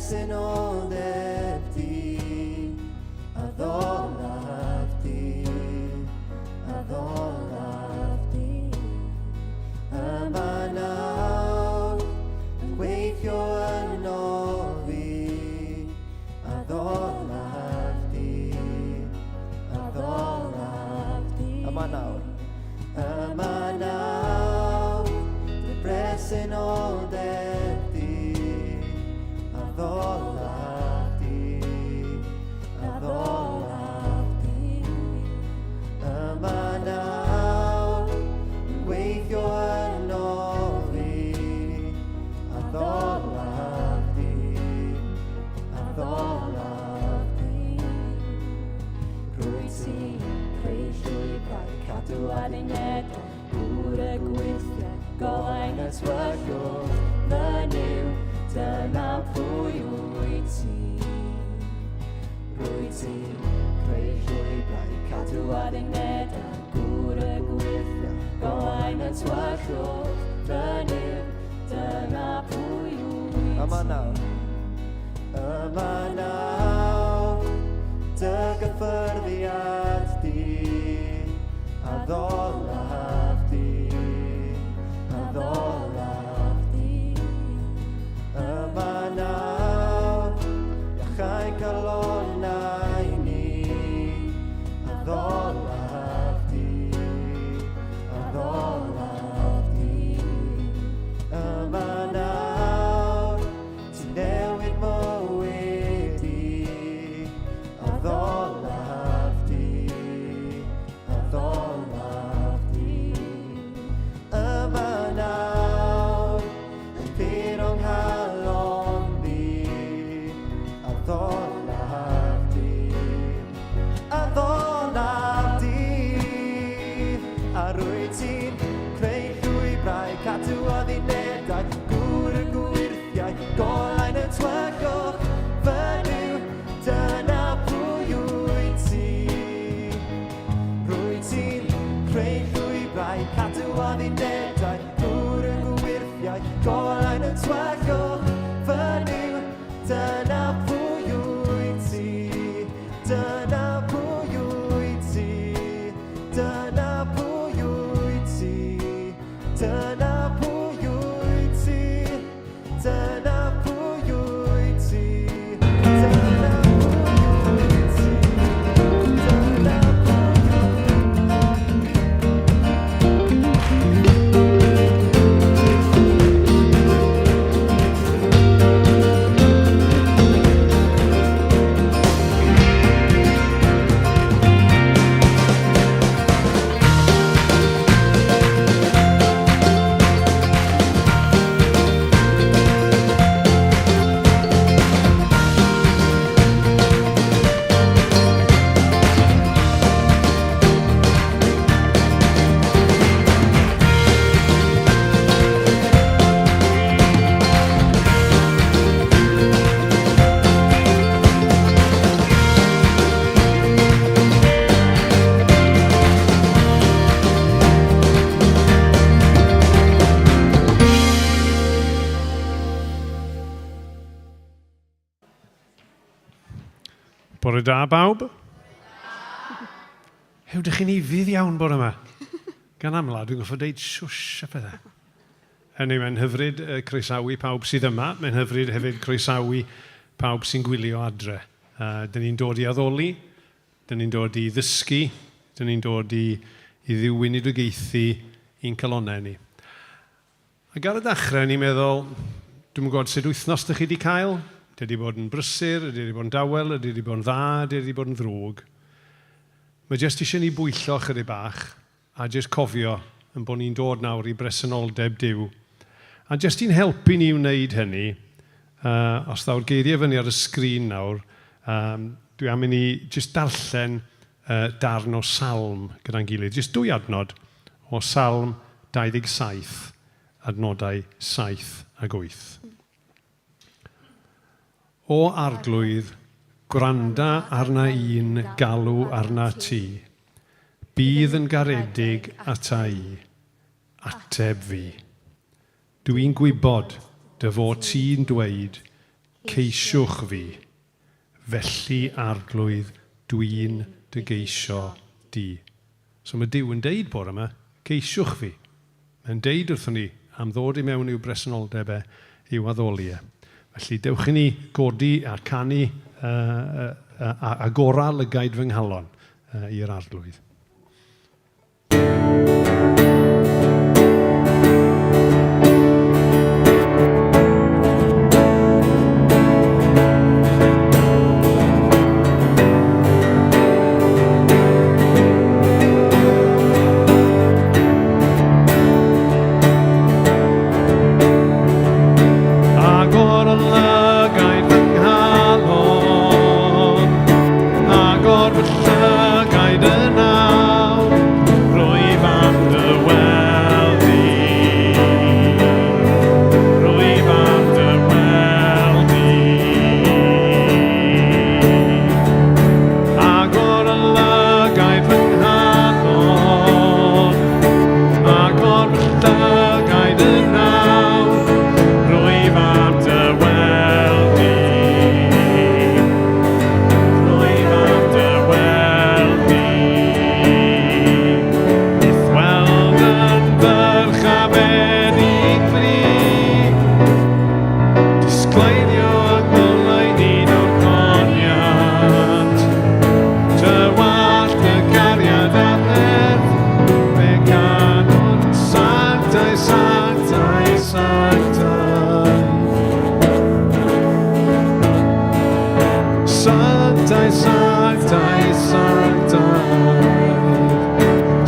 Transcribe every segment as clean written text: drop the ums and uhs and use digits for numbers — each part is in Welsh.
presenoldeb di, addolaf di, addolaf di. Yma nawr, yn gweithio yno fi, addolaf di, addolaf di. Yma nawr, yma nawr, dy bresenoldeb di, addolaf di, addolaf di. Yma nawr, yn gweithio yno fi, addolaf di, addolaf di. Rwyt ti'n creu llwybrau, cadw addunedau, gŵr y gwyrthiau, golau'n y tywyllwch, fy Nuw, dyna pwy wyt ti. Rwyt ti'n creu llwybrau, cadw addunedau, gŵr y gwyrthiau, golau'n y tywyllwch, fy Nuw, dyna pwy wyt ti. Yma nawr, yma nawr, dy gyffyrddiad di, addolaf di, addolaf di. Yma nawr, iachau calonnau ni, addolaf di, addolaf di. Yma nawr, ti'n newid mywyd i, addolaf di, addolaf di. Yma nawr, yn pur o'n nghalon fi, addolaf di, addolaf di. A rwyt ti'n creu llwybrau, cadw addunedau, gŵr y gwyrthiau, golau'n y tywyllwch, fy Nuw, dyna pwy wyt ti. Rwyt ti'n creu llwybrau, cadw addunedau, gŵr y gwyrthiau, golau'n y tywyllwch, fy Nuw, dyna pwy wyt ti. Dyna pwy wyt ti. Dyna pwy wyt ti. Dyna pwy wyt ti. Dyna pwy wyt ti. Dyna pwy wyt ti. Dyna pwy Bore da bawb. Hew, dych chi'n ufudd iawn bore yma. Gan amla, dwi'n goffo deud shush a pethau. Hynny, mae'n hyfryd croesawu pawb sydd yma. Mae'n hyfryd hefyd croesawu pawb sy'n gwylio adre. Dyn ni'n dod i addoli, dyn ni'n dod i ddysgu, dyn ni'n dod i, i ddiwinidogaethu i'n calonnau ni. Ac ar y dechrau, ni'n meddwl, dwi'm yn gwybod sut wythnos dych chi wedi cael, ydy wedi bod yn brysur, ydy wedi bod yn dawel, ydy wedi bod yn dda, ydy wedi bod yn ddrwg. Mae jyst eisiau ni bwyllo chydig bach A jyst cofio ein bod ni'n dod nawr i bresenoldeb Duw. A jyst i'n helpu ni i wneud hynny, uh, os ddaw'r geiriau fyny ar y sgrin nawr, um, dwi am i ni jyst darllen uh, darn o salm gyda'n gilydd. Jyst dwy adnod o Salm 27, adnodau 7 ag 8. O Arglwydd, gwranda arna i'n galw arnat ti. Bydd yn garedig ata i. Ateb fi. Dw i'n gwybod dy fod ti'n dweud, Ceisiwch fi. Felly, Arglwydd, dwi'n dy geisio di. So mae Duw yn deud bore yma, ceisiwch fi. Mae'n deud wrthon ni am ddod i mewn i'w bresenoldeb e, i'w addoli e. Felly dewch i ni godi a canu a agora lygaid fy nghalon i'r Arglwydd. Agor y lygaid fy nghalon, agor fy llygaid yn awr, rwyf am dy weld di. Rwyf am dy weld di. Agor y lygaid fy nghalon, agor fy llygaid yn awr, rwyf am dy weld di. Rwyf am dy weld di. I'th weld yn ddyrchafedig fri, disgleirio yng ngoleuni ogoniant. Tywallt y cariad a nerth, fe ganwn sanctaidd, sanctaidd, sanctaidd. Sanctaidd, sanctaidd, sanctaidd.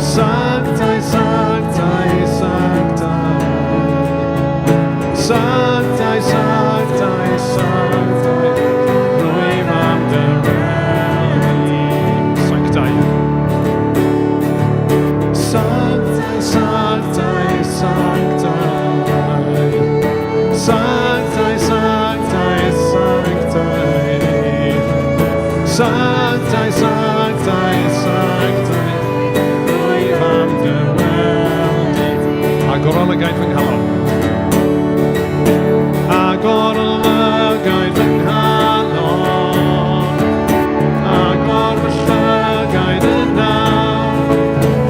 Sanctaidd, sanctaidd, sanctaidd. Sanctaidd, sanctaidd, sanctaidd. Rwyf am dy weld di. Sanctaidd. Sanctaidd, sanctaidd, sanctaidd. Sanctaidd, sanctaidd, sanctaidd. Sanctaidd, sanctaidd, sanctaidd. Rwyf am dy weld di. Agor y lygaid fy nghalon. Agor y lygaid fy nghalon. Agor fy llygaid yn awr.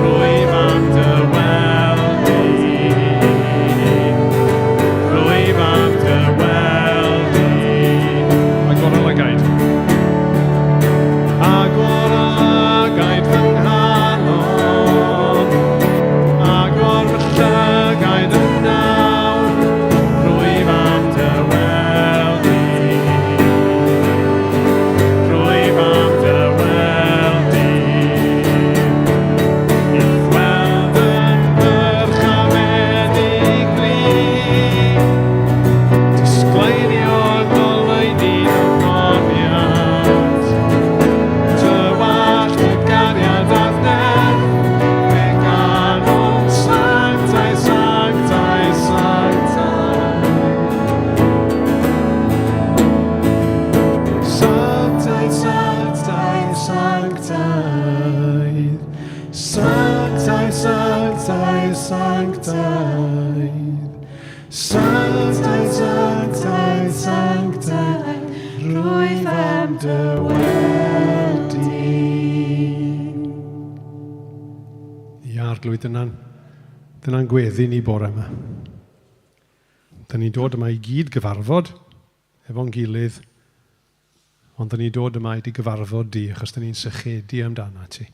Rwyf am dy weld di. Rwyf am dy weld di. Agor y lygaid. Agor y lygaid fy nghalon. Agor fy llygaid yn awr. Rwyf am dy weld di. Rwyf am dy weld di. I'th weld yn ddyrchafedig fri. Disgleirio goleuni ogoniant. Tywallt y cariad a'th nerth, fe ganwn sanctaidd, sanctaidd, sanctaidd. Sanctaidd, sanctaidd, sanctaidd. Sanctaidd, sanctaidd, sanctaidd. Sanctaidd, sanctaidd, sanctaidd. Rwyf am dy weld di. Ia, Arglwydd, dyna'n gweddi ni bore yma. Dyna ni'n dod yma i gyd gyfarfod efo'n gilydd, ond dyna ni'n dod yma i di gyfarfod di, achos dyna ni'n sychedu amdana ti.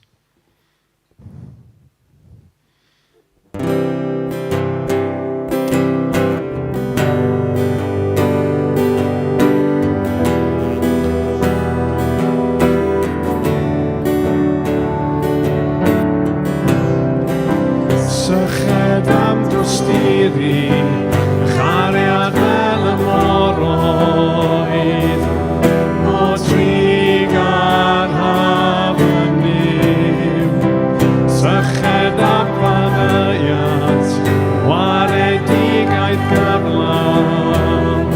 Syched am dosturi, chariad fel y moroedd, o trugar haf yn Nuw. Syched am faddeuant, waredigaeth gyflawn,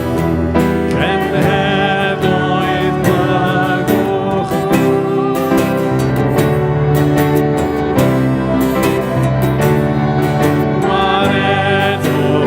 cenhedloedd plygwch. Gwaredwr.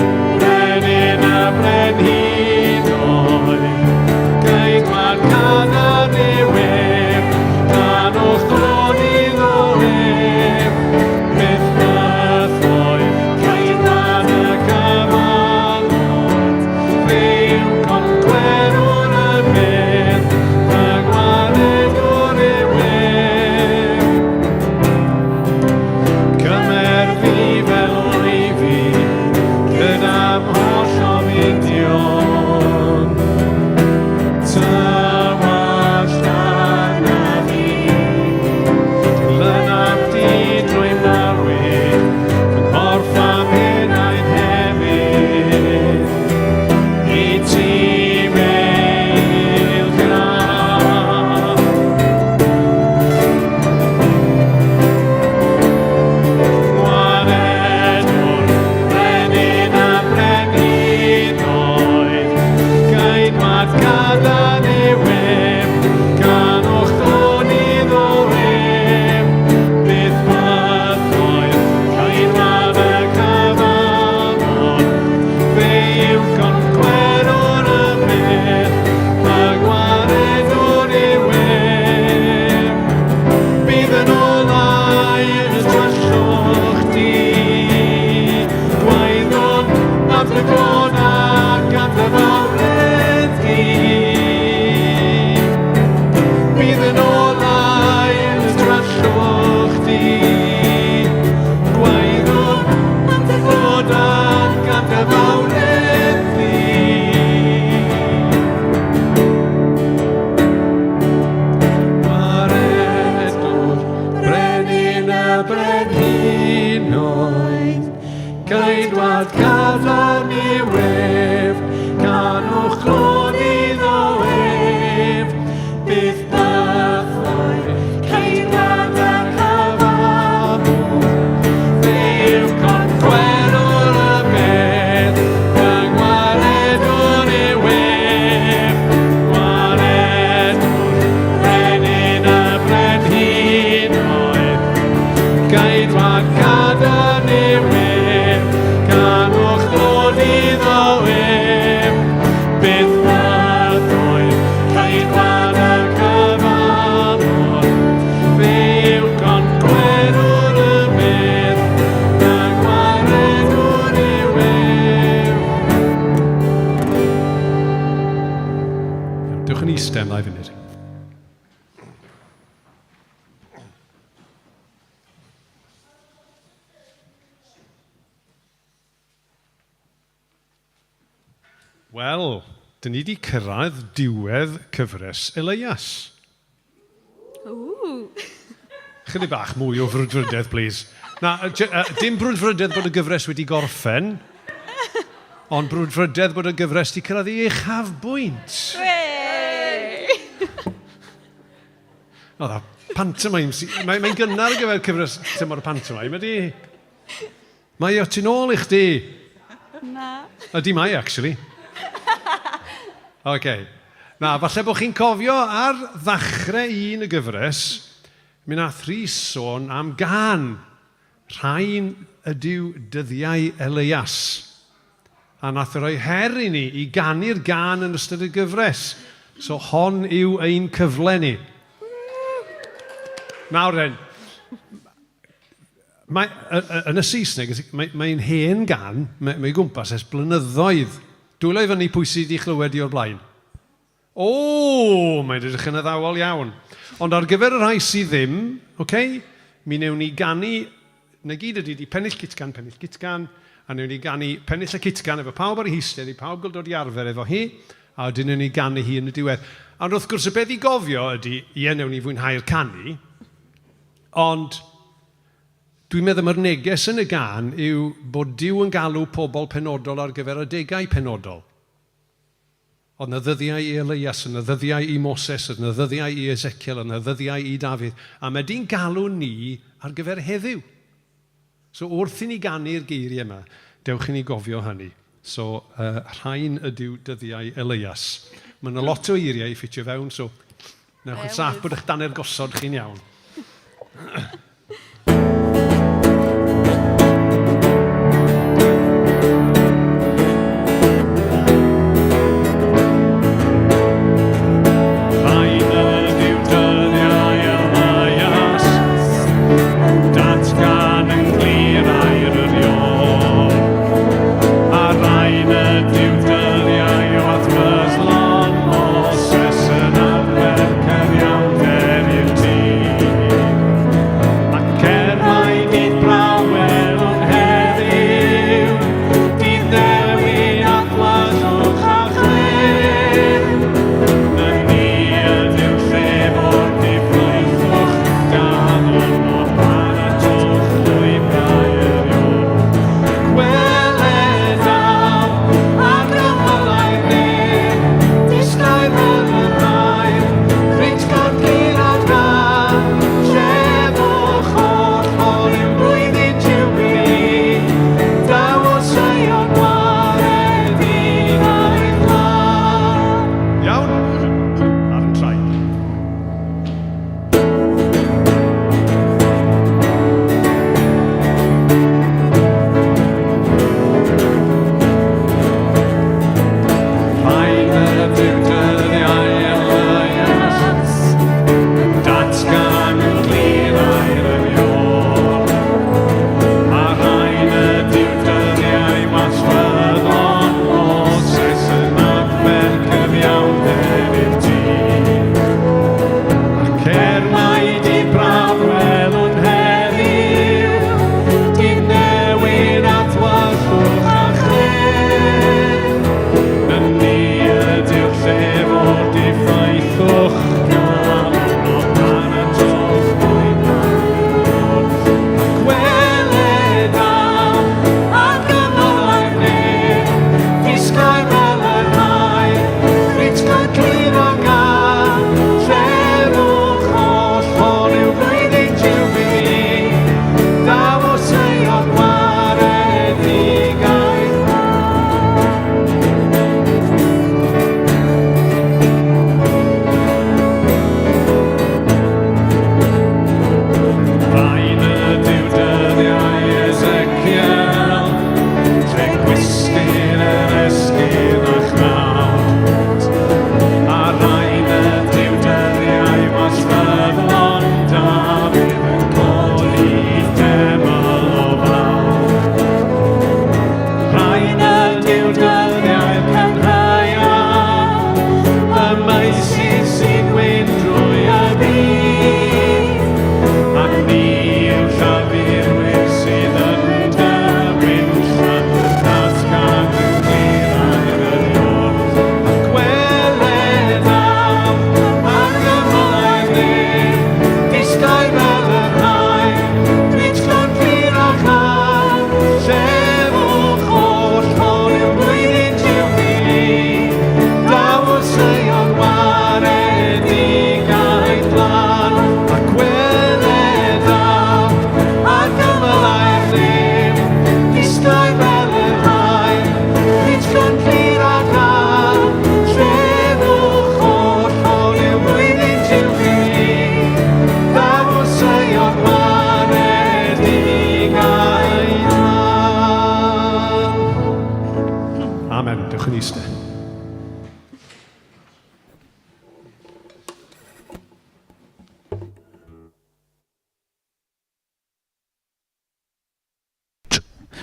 brenhinoedd, Ceidwad cadarn yw ef, canwch glod iddo ef, byth bythoedd, ceidwad y cyfamod. Fe yw concwerwr y bedd, fy ngwaredwr yw ef, gwaredwr, brenin y brenhinoedd. Geidwad cadarn yw ef, canwch glod iddo ef, byth bythoedd, ceidwad y cyfamod. Fe yw concwerwr y bedd, y gwaredwr yw ef. Dewch yn eistedd am ddau funud. Wel, dyn ni wedi cyrraedd diwedd cyfres Elias. Ooh. Chydig bach mwy o frwdfrydedd, please. Na, dim brwdfrydedd bod y gyfres wedi gorffen, ond brwdfrydedd bod y gyfres wedi cyrraedd ei uchafbwynt. Oedd a pantomime. Mae'n mae gynnar ar gyfer cyfres tymor y pantomime, ydy? Mae o tu nôl i chdi. Na. Ydy mae, actually. OK. Na, falle bod chi'n cofio ar ddechrau un y gyfres, mi nath Rhys sôn am gan. Rhain ydyw dyddiau Elias. A nath o roi her i ni i ganu'r gan yn ystod y gyfres. So hon yw ein cyfle ni. Nawr then, mae, yn y Saesneg, mae'n mae hen gan, mae, mae gwmpas ers blynyddoedd. Dwylo i fyny pwy sydd wedi chlywed i o'r blaen. O, mae'n edrych yn addawol iawn. Ond ar gyfer y rhai sydd ddim, okay, mi wnewn ni ganu, na gyd ydy, di pennill cytgan, pennill cytgan, a wnewn ni ganu pennill y cytgan efo pawb ar ei heistedd, i pawb gael dod i arfer efo hi, a wedyn wnewn ni ganu hi yn y diwedd. Ond wrth gwrs, y beth i gofio ydy, ie, wnewn ni fwynhau'r canu, ond dwi'n meddwl mae'r neges yn y gan yw bod Duw yn galw pobl penodol ar gyfer adegau penodol. Oedd 'na ddyddiau i Elias, oedd 'na ddyddiau i Moses, oedd 'na ddyddiau i Ezekiel, oedd 'na ddyddiau i Dafydd. A mae di'n galw ni ar gyfer heddiw. So wrth i ni ganu'r geiriau yma, dewch i ni gofio hynny. So rhain ydyw dyddiau Elias. Mae yna lot o eiriau i ffitio fewn, so newch yn saff bod eich dannedd gosod chi'n iawn. Rhain ydyw dyddiau Elias, datgan yn glir air yr Ior. A rhain ydyw dyddiau o atgyslon Moses yn arfer cyfiawnder i'r tir. Ac er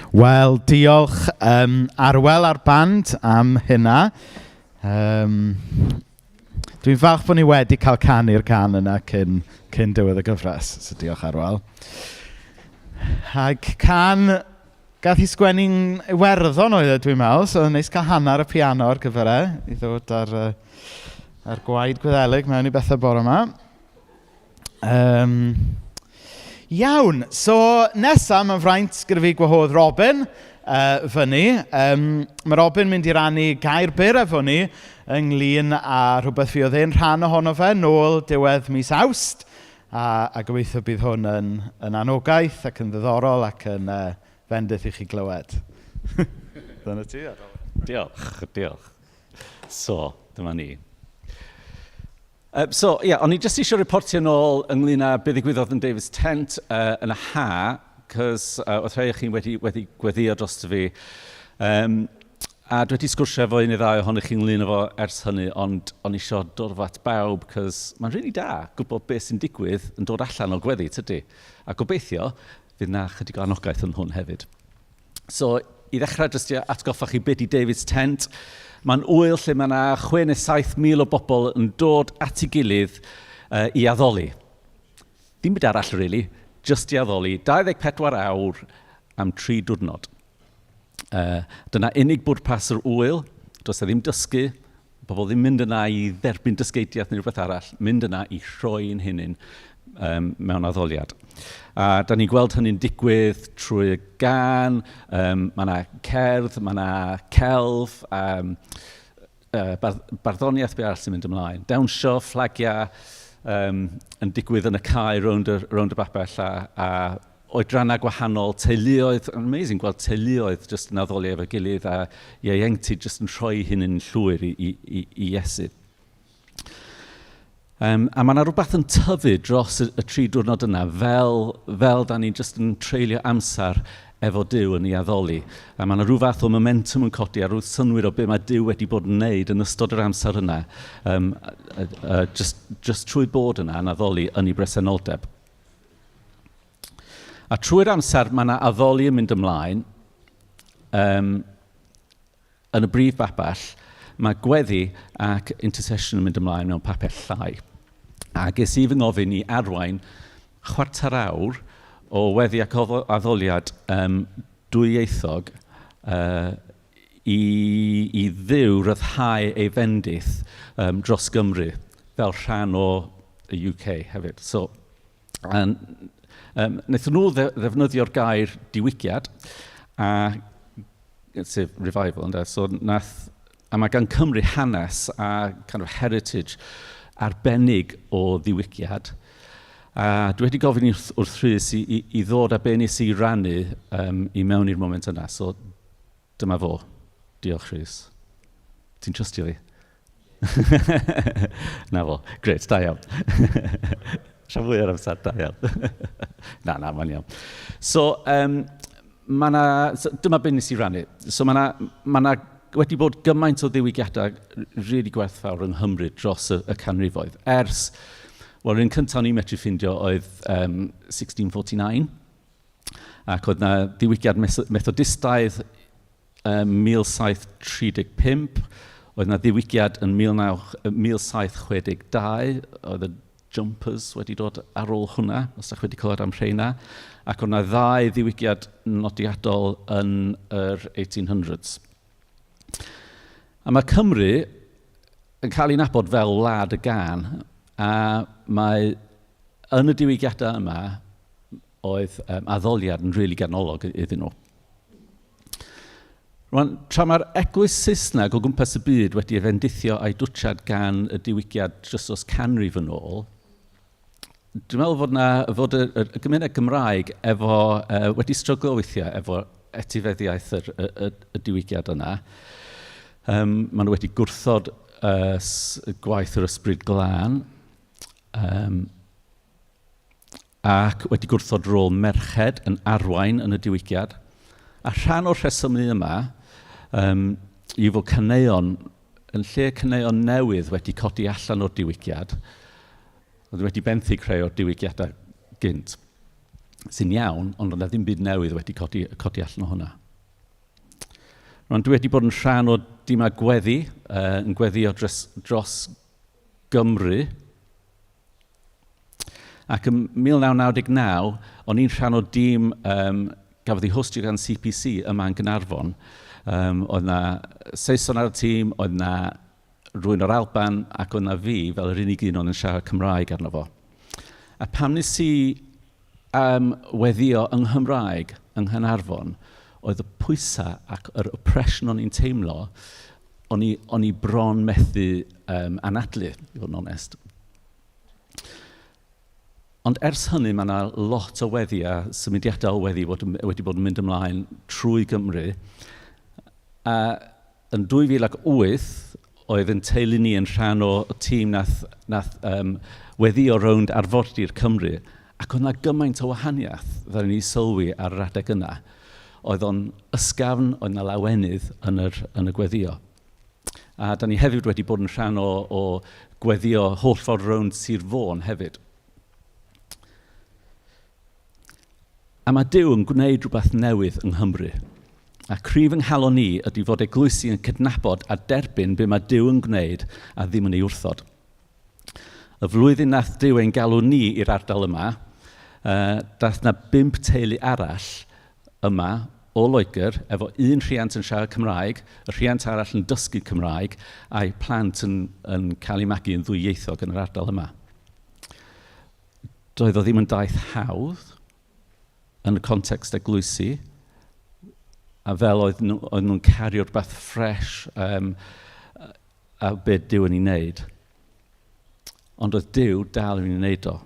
Wel, diolch Arwel a'r band am hynna. Dwi'n falch bod ni wedi cael canu'r can yna cyn diwedd y gyfres, so diolch, Arwel. Ac can gath ei sgwennu'n Iwerddon oedd e, dwi'n meddwl, so neis cael hanner y piano ar gyfer e, i ddod ar gwaed Gwyddelig mewn i bethau bore yma. Iawn, so nesaf mae'n fraint gyda fi gwahodd Robin fyny. Mae Robin mynd i rannu gair byr efo ni ynglyn â rhywbeth fi oedd e'n rhan ohono fe nôl diwedd mis Awst. A gobeithio bydd hwn yn anogaeth ac yn ddiddorol ac yn fendith i chi glywed. Dyna ti, Robin. Diolch, diolch. So, dyma ni. So, ie, yeah, o'n i jyst eisiau reportio nôl ynglyn â beth ddigwyddodd yn David's Tent yn y ha, cos oedd rhai o chi wedi gweddio dros fi. A dwi wedi sgwrsio efo un neu ddau ohonych chi ynglyn â fo ers hynny, ond o'n i eisiau dod fo at bawb, cos mae'n rili really da gwybod beth sy'n digwydd yn dod allan o gweddi, tydi? A gobeithio, fydd na chydig o anogaeth yn hwn hefyd. So, i ddechrau, jyst i atgoffa chi beth di David's Tent. Mae'n ŵyl lle mae yna 6 neu 7 mil o bobl yn dod at ei gilydd i addoli. Dim byd arall, really, just i addoli. 24 awr am 3 diwrnod. Dyna unig bwrpas yr ŵyl. Does e ddim dysgu. Bobl ddim mynd yna i dderbyn dysgeidiaeth neu rhywbeth arall. Mynd yna i rhoi'n hunain mewn addoliad. A da ni'n gweld hynny'n digwydd trwy y gan, mae yna cerdd, mae yna celf, barddoniaeth, be arall sy'n mynd ymlaen. Dawnsio, fflagiau, yn digwydd yn y cae rownd y babell a oedrannau gwahanol, teuluoedd, amazing gweld teuluoedd jyst yn addoli efo'i gilydd a ieuenctid jyst yn rhoi hynny'n llwyr i Iesu. A mae yna rhywbeth yn tyfu dros y 3 diwrnod yna, fel da ni jyst yn treulio amser efo Duw yn ei addoli. A mae yna rhyw fath o momentum yn codi a rhyw synnwyr o be mae Duw wedi bod yn wneud yn ystod yr amser yna, just trwy bod yna yn addoli yn ei bresenoldeb. A trwy'r amser mae yna addoli yn mynd ymlaen yn y brif babell, mae gweddi ac intercession yn mynd ymlaen mewn papell llai. A ges i fy ngofyn i arwain chwarter awr o weddi ac addoliad dwyieithog i Dduw ryddhau ei fendith dros Gymru fel rhan o y UK hefyd. So, wnaethon nhw ddefnyddio'r gair diwygiad, a sef revival, ynde? So, a mae gan Cymru hanes a kind of heritage arbennig o ddiwygiad. A dwi wedi gofyn wrth Rhys i ddod â be nes i rannu i mewn i'r moment yna. So, dyma fo. Diolch, Rhys. Ti'n trystio fi? Na fo. Grêt, da iawn. Rhan fwy o'r amser, da iawn. Na, mae'n iawn. So, so, dyma be nes i rannu. So, mae 'na wedi bod gymaint o ddiwygiadau really gwerthfawr yng Nghymru dros y canrifoedd. Ers, wel, yr un cyntaf o'n i'n medru ffindio oedd 1649, ac oedd na ddiwygiad Methodistaidd 1735, oedd na ddiwygiad yn 1762, oedd y jumpers wedi dod ar ôl hwnna, os ydych wedi clywed am rheina, ac oedd na ddau ddiwygiad nodiadol yn yr 1800s. A mae Cymru yn cael ei nabod fel wlad y gân, a mae yn y diwygiadau yma oedd addoliad yn rili ganolog iddyn nhw. Rwan, tra mae'r eglwys Saesneg o gwmpas y byd wedi ei fendithio a'i dwtsiad gan y diwygiad jyst dros canrif yn ôl, dwi'n meddwl fod y gymuned Gymraeg wedi stryglo weithiau efo etifeddiaeth y diwygiad yna. Maen nhw wedi gwrthod gwaith yr Ysbryd Glân, ac wedi gwrthod rôl merched yn arwain yn y diwygiad. A rhan o'r rhesymu yma yw fod caneuon, yn lle caneuon newydd wedi codi allan o'r diwygiad, oedd wedi benthyg rhai o'r diwygiadau gynt. Sy'n iawn, ond oedd ddim byd newydd wedi codi, codi allan o hwnna. Rwan, dwi wedi bod yn rhan o dîmau gweddi, yn gweddio dros, dros Gymru. Ac ym 1999, o'n i'n rhan o dîm um, gafodd ei hostio gan CPC yma yn Gynarfon. Um, oedd na Saeson ar y tîm, oedd na rhywun o'r Alban, ac oedd na fi fel yr unig un oedd yn siarad Cymraeg arno fo. A pam nes i um, weddio yng Nghymraeg yng Nghanarfon, oedd y pwysau ac yr oppression o'n i'n teimlo, o'n i, o'n i bron methu um, anadlu, i fod yn onest. Ond ers hynny mae yna lot o weddi a symudiadau o weddi wedi bod yn mynd ymlaen trwy Gymru. A yn 2008, oedd yn teulu ni yn rhan o tîm nath, nath um, weddio rownd arfordir Cymru, ac oedd yna gymaint o wahaniaeth ddaru ni sylwi ar yr adeg yna. Oedd o'n ysgafn, oedd yna lawenydd yn, yr, yn y gweddio. A da ni hefyd wedi bod yn rhan o, o gweddio holl ffordd rownd Sir Fôn hefyd. A mae Duw yn gwneud rhywbeth newydd yng Nghymru. A cryf yng nghalon i ydy fod eglwysi yn cydnabod a derbyn be mae Duw yn gwneud a ddim yn ei wrthod. Y flwyddyn nath Duw ein galw ni i'r ardal yma, uh, dath na bump teulu arall yma o Loegr efo un rhiant yn siarad Cymraeg, y rhiant arall yn dysgu Cymraeg, a'i plant yn, yn cael eu magu yn ddwyieithog yn yr ardal yma. Doedd o ddim yn daith hawdd yn y context eglwysi, a fel oedd nhw, oedd nhw'n cario rhywbeth ffres um, a be Duw yn ei wneud. Ond oedd Duw dal yn ei wneud o.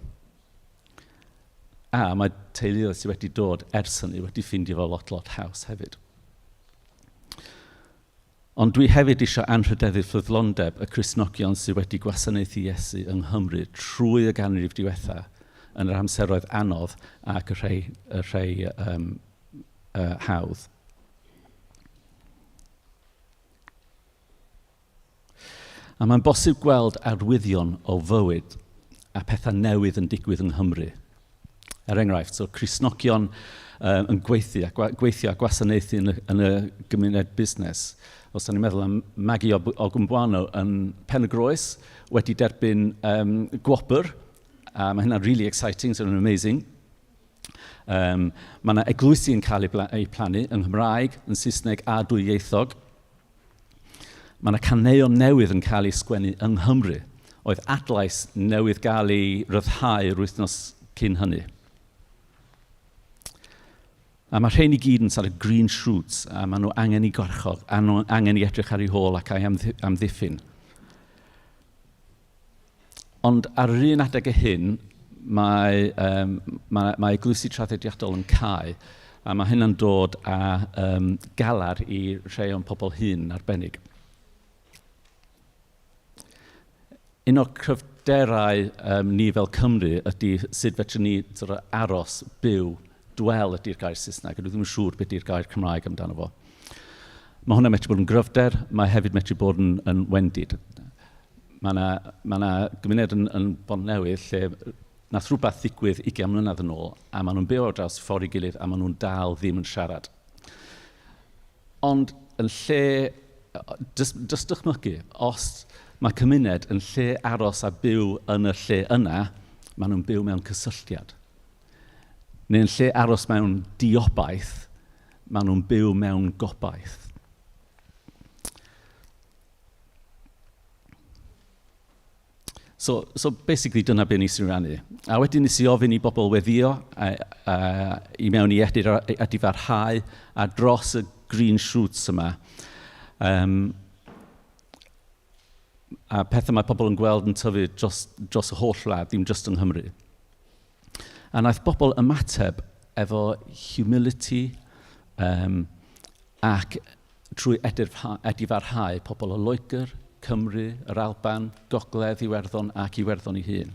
A mae teuluoedd sydd wedi dod ers hynny wedi ffeindio fo lot, lot haws hefyd. Ond dwi hefyd eisiau anrhydeddu ffyddlondeb y Cristnogion sydd wedi gwasanaethu Iesu yng Nghymru trwy y ganrif diwetha yn yr amseroedd anodd ac y rhai, y rhai um, uh, hawdd. A mae'n bosib gweld arwyddion o fywyd a pethau newydd yn digwydd yng Nghymru. Er enghraifft, so Cristnogion um, yn gweithio, gweithio a gwasanaethu yn y, yn y gymuned busnes. Os da ni'n meddwl am Maggie Ogunbuano yn Pen y Groes, wedi derbyn um, gwobr, a mae hynna'n really exciting, so amazing. Um, mae yna eglwysi yn cael eu, eu plannu yng Nghymraeg, yn Saesneg a dwyieithog. Mae yna caneuon newydd yn cael eu sgwennu yng Nghymru. Oedd adlais newydd gael ei ryddhau yr wythnos cyn hynny. A mae rhain i gyd yn sort of green shoots, a maen nhw angen i gwarchod, a nhw angen i edrych ar eu hôl ac a'i amddiffyn. Ond ar yr un adeg y hyn, mae, um, mae, mae eglwysi traddodiadol yn cau, a mae hynna'n dod â um, galar i rhai o'n pobl hyn arbennig. Un o'r cryfderau um, ni fel Cymru ydy sut fedrwn ni sort of, aros, byw, dwell ydy'r gair Saesneg, a dwi ddim yn siŵr beth ydy'r gair Cymraeg amdano fo. Mae hwnna'n medru bod yn gryfder, mae hefyd medru bod yn, yn wendid. Mae yna, mae yna gymuned yn, yn Bont Newydd lle nath rhywbeth ddigwydd 20 mlynedd yn ôl, a maen nhw'n byw ar draws ffordd i gilydd a maen nhw'n dal ddim yn siarad. Ond yn lle, dys, dys dychmygu, os mae cymuned yn lle aros a byw yn y lle yna, maen nhw'n byw mewn cysylltiad. Neu yn lle aros mewn diobaith, maen nhw'n byw mewn gobaith. So, so basically dyna be nes i rannu. A wedyn nes i ofyn i bobl weddio a, a, i mewn i edifarhau a dros y green shoots yma. Um, a pethau mae pobl yn gweld yn tyfu dros, dros y holl wlad, ddim just yng Nghymru. A wnaeth bobl ymateb efo humility um, ac trwy edifarhau pobl o Loegr, Cymru, yr Alban, Gogledd Iwerddon ac Iwerddon ei hun.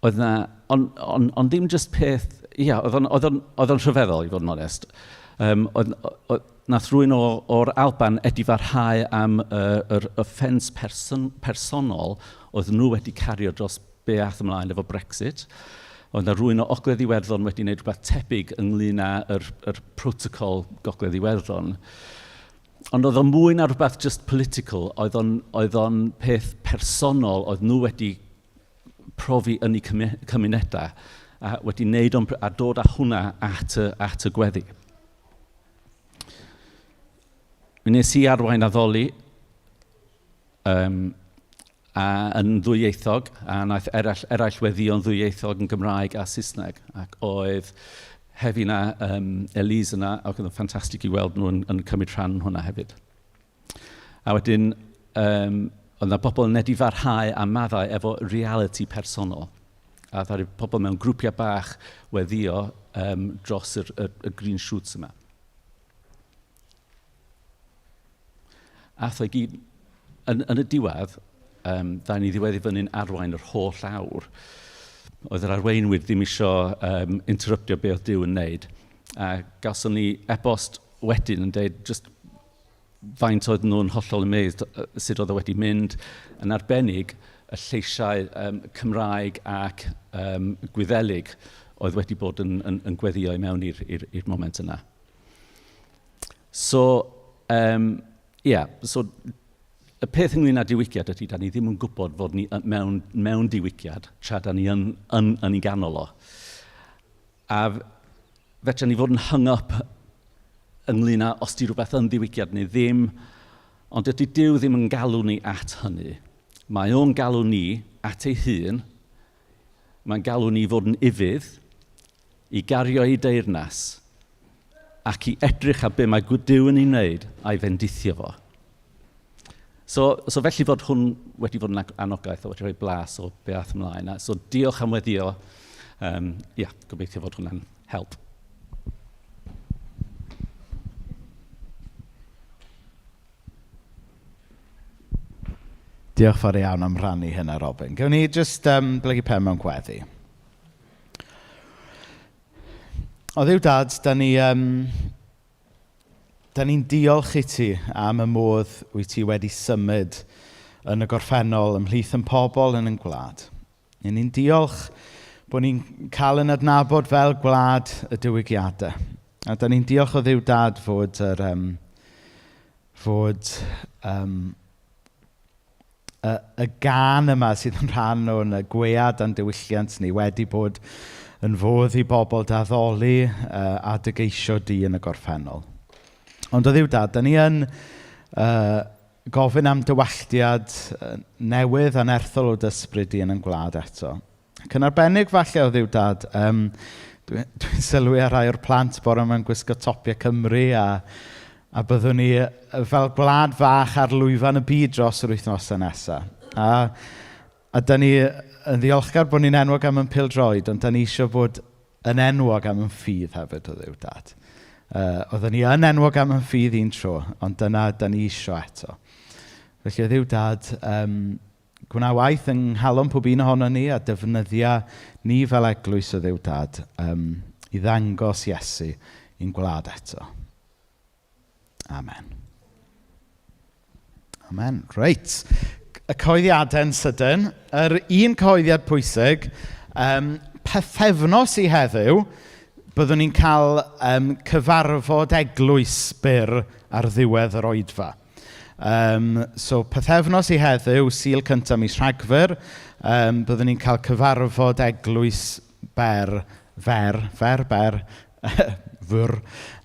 Oedd na, ond on, on ddim just peth, ia, oedd o'n, oedd o'n, oedd o'n rhyfeddol i fod yn onest. Um, oedd, oedd, nath rhywun o'r Alban edifarhau am uh, yr offens person, personol oedd nhw wedi cario dros be ath ymlaen efo Brexit. Oedd yna rhywun o Ogledd Iwerddon wedi gwneud rhywbeth tebyg ynglyn â yr, yr protocol Gogledd Iwerddon. Ond oedd o'n mwy na rhywbeth just political, oedd o'n, oedd o'n peth personol, oedd nhw wedi profi yn eu cymunedau a wedi wneud o'n, a dod â hwnna at y, at y gweddi. Mi wnes i arwain addoli um, a yn ddwyieithog, a wnaeth eraill, eraill weddïo'n ddwyieithog yn Gymraeg a Saesneg, ac oedd hefyd na um, Elise yna, ac oedd yn ffantastig i weld nhw yn, yn cymryd rhan hwnna hefyd. A wedyn, um, oedd yna bobl yn edifarhau a maddau efo reality personol. A ddaru pobl mewn grwpiau bach weddio um, dros yr, y, y green shoots yma. Ath o i gyd, yn, yn y diwedd, um, dda ni ddiweddu fyny'n arwain yr holl awr. Oedd yr arweinwyr ddim isio um, interruptio be oedd Duw yn wneud. A gawson ni e-bost wedyn yn dweud just faint oedd nhw'n hollol amazed sut oedd o wedi mynd yn arbennig y lleisiau um, Cymraeg ac um, Gwyddelig oedd wedi bod yn, yn, yn gweddio i mewn i'r moment yna. So, um, yeah, so y peth ynglyn â diwygiad ydy, da ni ddim yn gwybod fod ni mewn, mewn diwygiad tra da ni yn, yn, yn ei ganol o. A fedra ni fod yn hung up ynglyn â os di rhywbeth yn ddiwygiad neu ddim, ond dydy Duw ddim yn galw ni at hynny. Mae o'n galw ni at ei hun, mae'n galw ni fod yn ufudd, i gario ei deyrnas ac i edrych ar be mae Duw yn ei wneud a'i fendithio fo. So, so felly fod hwn wedi fod yn anogaeth a wedi rhoi blas o be ath ymlaen. So diolch am weddio. Um, yeah, gobeithio fod hwnna'n help. Diolch fawr iawn am rhannu hynna, Robin. Gawn ni jyst um, blygu pen mewn gweddi. O Dduw Dad, da ni, um, da ni'n diolch i ti am y modd wyt ti wedi symud yn y gorffennol ymhlith yn pobl yn yn gwlad. Ni'n ni'n diolch bod ni'n cael yn adnabod fel gwlad y diwygiadau. A da ni'n diolch o Dduw Dad fod, yr, um, fod um, y, y gan yma sydd yn rhan o'n gwead a'n diwylliant ni wedi bod yn fodd i bobl daddoli uh, a dygeisio di yn y gorffennol. Ond o ddiw dad, da ni yn uh, gofyn am dywalltiad newydd a nerthol o dysbryd di yn ein gwlad eto. Ac yn arbennig falle o ddiw dad, um, dwi'n dwi sylwi ar rai o'r plant bore yma'n gwisgo topiau Cymru a, a byddwn ni fel gwlad fach ar lwyfan y byd dros yr wythnosau nesaf. A, a da ni yn ddiolchgar bod ni'n enwog am yn pildroed, ond da ni eisiau bod yn enwog am yn ffydd hefyd o ddiw dad. Uh, oedden ni yn enwog am yn ffydd un tro, ond dyna da ni eisiau eto. Felly o ddiw dad, um, gwna waith yng nghalon pob un ohono ni a defnyddia ni fel eglwys o ddiw dad um, i ddangos Iesu i'n gwlad eto. Amen. Amen. Reit. Y coeddiadau'n sydyn. Yr un coeddiad pwysig, um, pethefnos i heddiw, byddwn ni'n cael um, cyfarfod eglwys byr ar ddiwedd yr oedfa. Um, so, pethefnos i heddiw, Sul cyntaf mis Rhagfyr, um, byddwn ni'n cael cyfarfod eglwys ber, fer, fer, ber, fyr,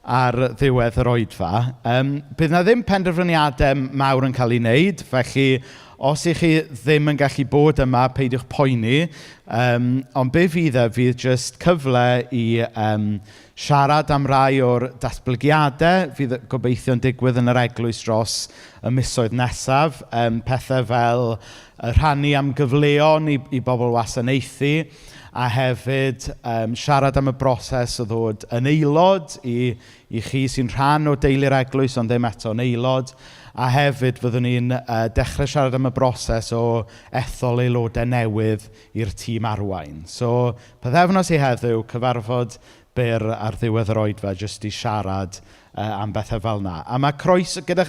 ar ddiwedd yr oedfa. Um, bydd na ddim penderfyniadau mawr yn cael ei wneud, felly os ych chi ddim yn gallu bod yma, peidiwch poeni. Um, ond be fydd e, fydd jyst cyfle i um, siarad am rai o'r datblygiadau fydd gobeithio'n digwydd yn yr eglwys dros y misoedd nesaf. Um, pethau fel rhannu am gyfleon i, i bobl wasanaethu, a hefyd um, siarad am y broses o ddod yn aelod i, i chi sy'n rhan o deulu'r eglwys ond ddim eto'n aelod, a hefyd fyddwn ni'n uh, dechrau siarad am y broses o ethol aelodau newydd i'r tîm arwain. So, pythefnos i heddiw, cyfarfod byr ar ddiwedd yr oedfa jyst i siarad uh, am bethau fel yna. A mae croeso, gyda,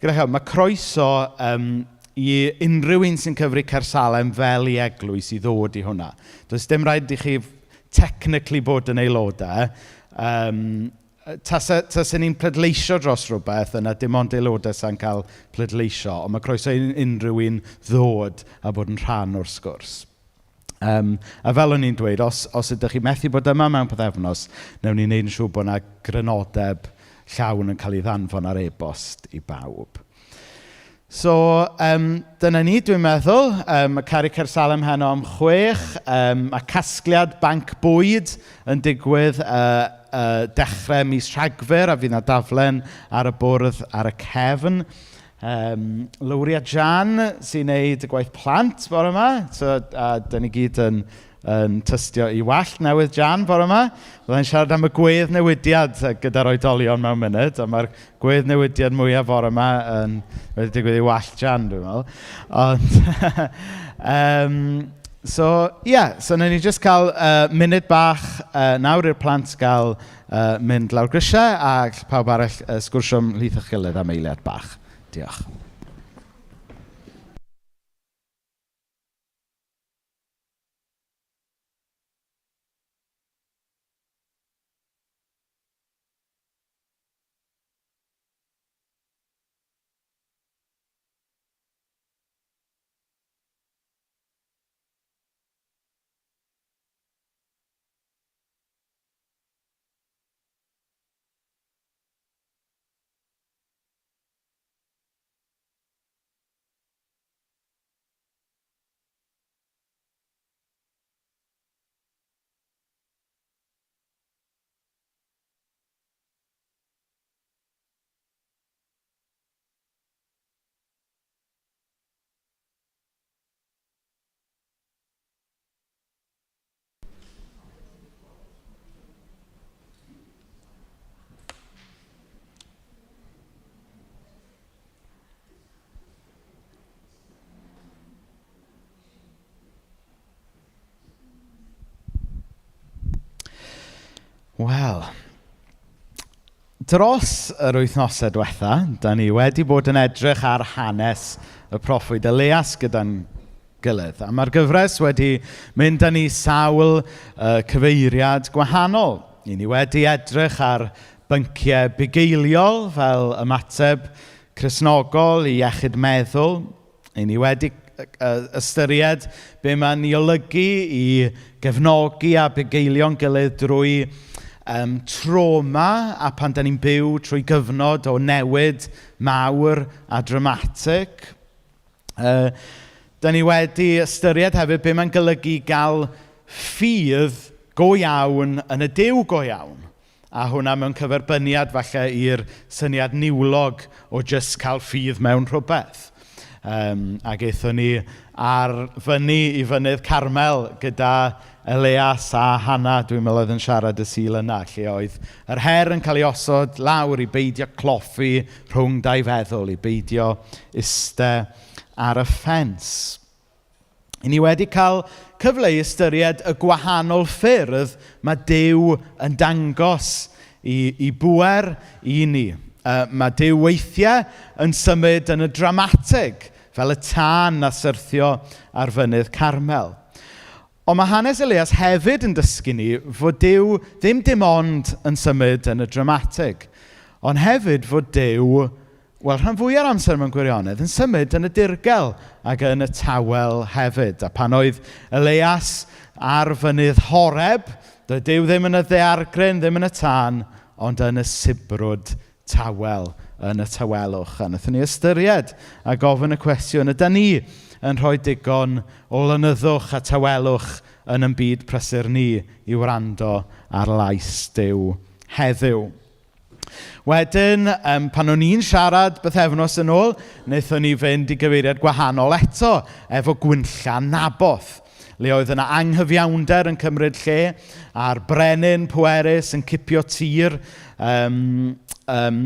gyda chael, mae croeso um, i unrhyw un sy'n cyfri Caersalem fel i eglwys i ddod i hwnna. Does dim rhaid i chi technically bod yn aelodau. Tase, tase ni'n pleidleisio dros rhywbeth, yna dim ond aelodau sy'n cael pleidleisio, ond mae croeso i unrhyw un ddod a bod yn rhan o'r sgwrs. A fel o'n i'n dweud, os, os ydych chi methu bod yma mewn pythefnos, wnawn ni wneud yn siŵr bod yna grynodeb llawn yn cael ei ddanfon ar e-bost i bawb. So, dyna ni, dwi'n meddwl. Mae Caru Caersalem heno am 6. Mae casgliad banc bwyd yn digwydd dechrau mis Rhagfyr, a fydd yna daflen ar y bwrdd ar y cefn. Lowri a Jan sy'n neud y gwaith plant bore yma. So, a dyn ni gyd yn tystio i wallt newydd Jan bore yma. Byddai'n siarad am y gwedd newidiad gyda'r oedolion mewn munud, a mae'r gwedd newidiad mwyaf bore yma yn wedi digwydd i wallt Jan, dwi'n meddwl. Ond, so, ie, yeah, so wnawn ni jyst cael munud bach nawr i'r plant gael mynd lawr grisiau a pawb arall sgwrsio ymhlith eich gilydd am eiliad bach. Diolch. Wel, dros yr wythnosau diwetha, da ni wedi bod yn edrych ar hanes y proffwyd Elias gyda'n gilydd. A mae'r gyfres wedi mynd â ni sawl cyfeiriad gwahanol. I ni wedi edrych ar bynciau bugeiliol fel ymateb Cristnogol i iechyd meddwl. I ni wedi ystyried be mae'n ei olygu i gefnogi a bugeilio'n gilydd drwy trauma a pan da ni'n byw trwy gyfnod o newid mawr a dramatig. Da ni wedi ystyried hefyd be mae'n golygu gael ffydd go iawn yn y Duw go iawn. A hwnna mewn cyferbyniad falle i'r syniad niwlog o jyst cael ffydd mewn rhywbeth. Ac aethon ni ar fyny i fynydd Carmel gyda Elias a Hannah, dwi'n meddwl oedd yn siarad y Sul yna, lle oedd yr her yn cael ei osod lawr i beidio cloffi rhwng dau feddwl, i beidio iste ar y ffens. I ni wedi cael cyfle i ystyried y gwahanol ffyrdd mae Duw yn dangos i bŵer i ni. Mae Duw weithiau yn symud yn y dramatig, fel y tân na syrthio ar fynydd Carmel. Ond mae hanes Elias hefyd yn dysgu ni fod Duw ddim dim ond yn symud yn y dramatig, ond hefyd fod Duw, wel, rhan fwyaf o'r amser mewn gwirionedd, yn symud yn y dirgel ac yn y tawel hefyd. A pan oedd Elias ar fynydd Horeb, doedd Duw ddim yn y ddaeargryn, ddim yn y tân, ond yn y sibrwd tawel, yn y tawelwch. A wnaethon ni ystyried a gofyn y cwestiwn, ydan ni yn rhoi digon o lonyddwch a tawelwch yn ein byd prysur ni i wrando ar lais Duw heddiw? Wedyn, pan o'n i'n siarad bythefnos yn ôl, wnaethon ni fynd i gyfeiriad gwahanol eto, efo Gwynllan Naboth, le oedd yna anghyfiawnder yn cymryd lle, a'r brenin pwerus yn cipio tir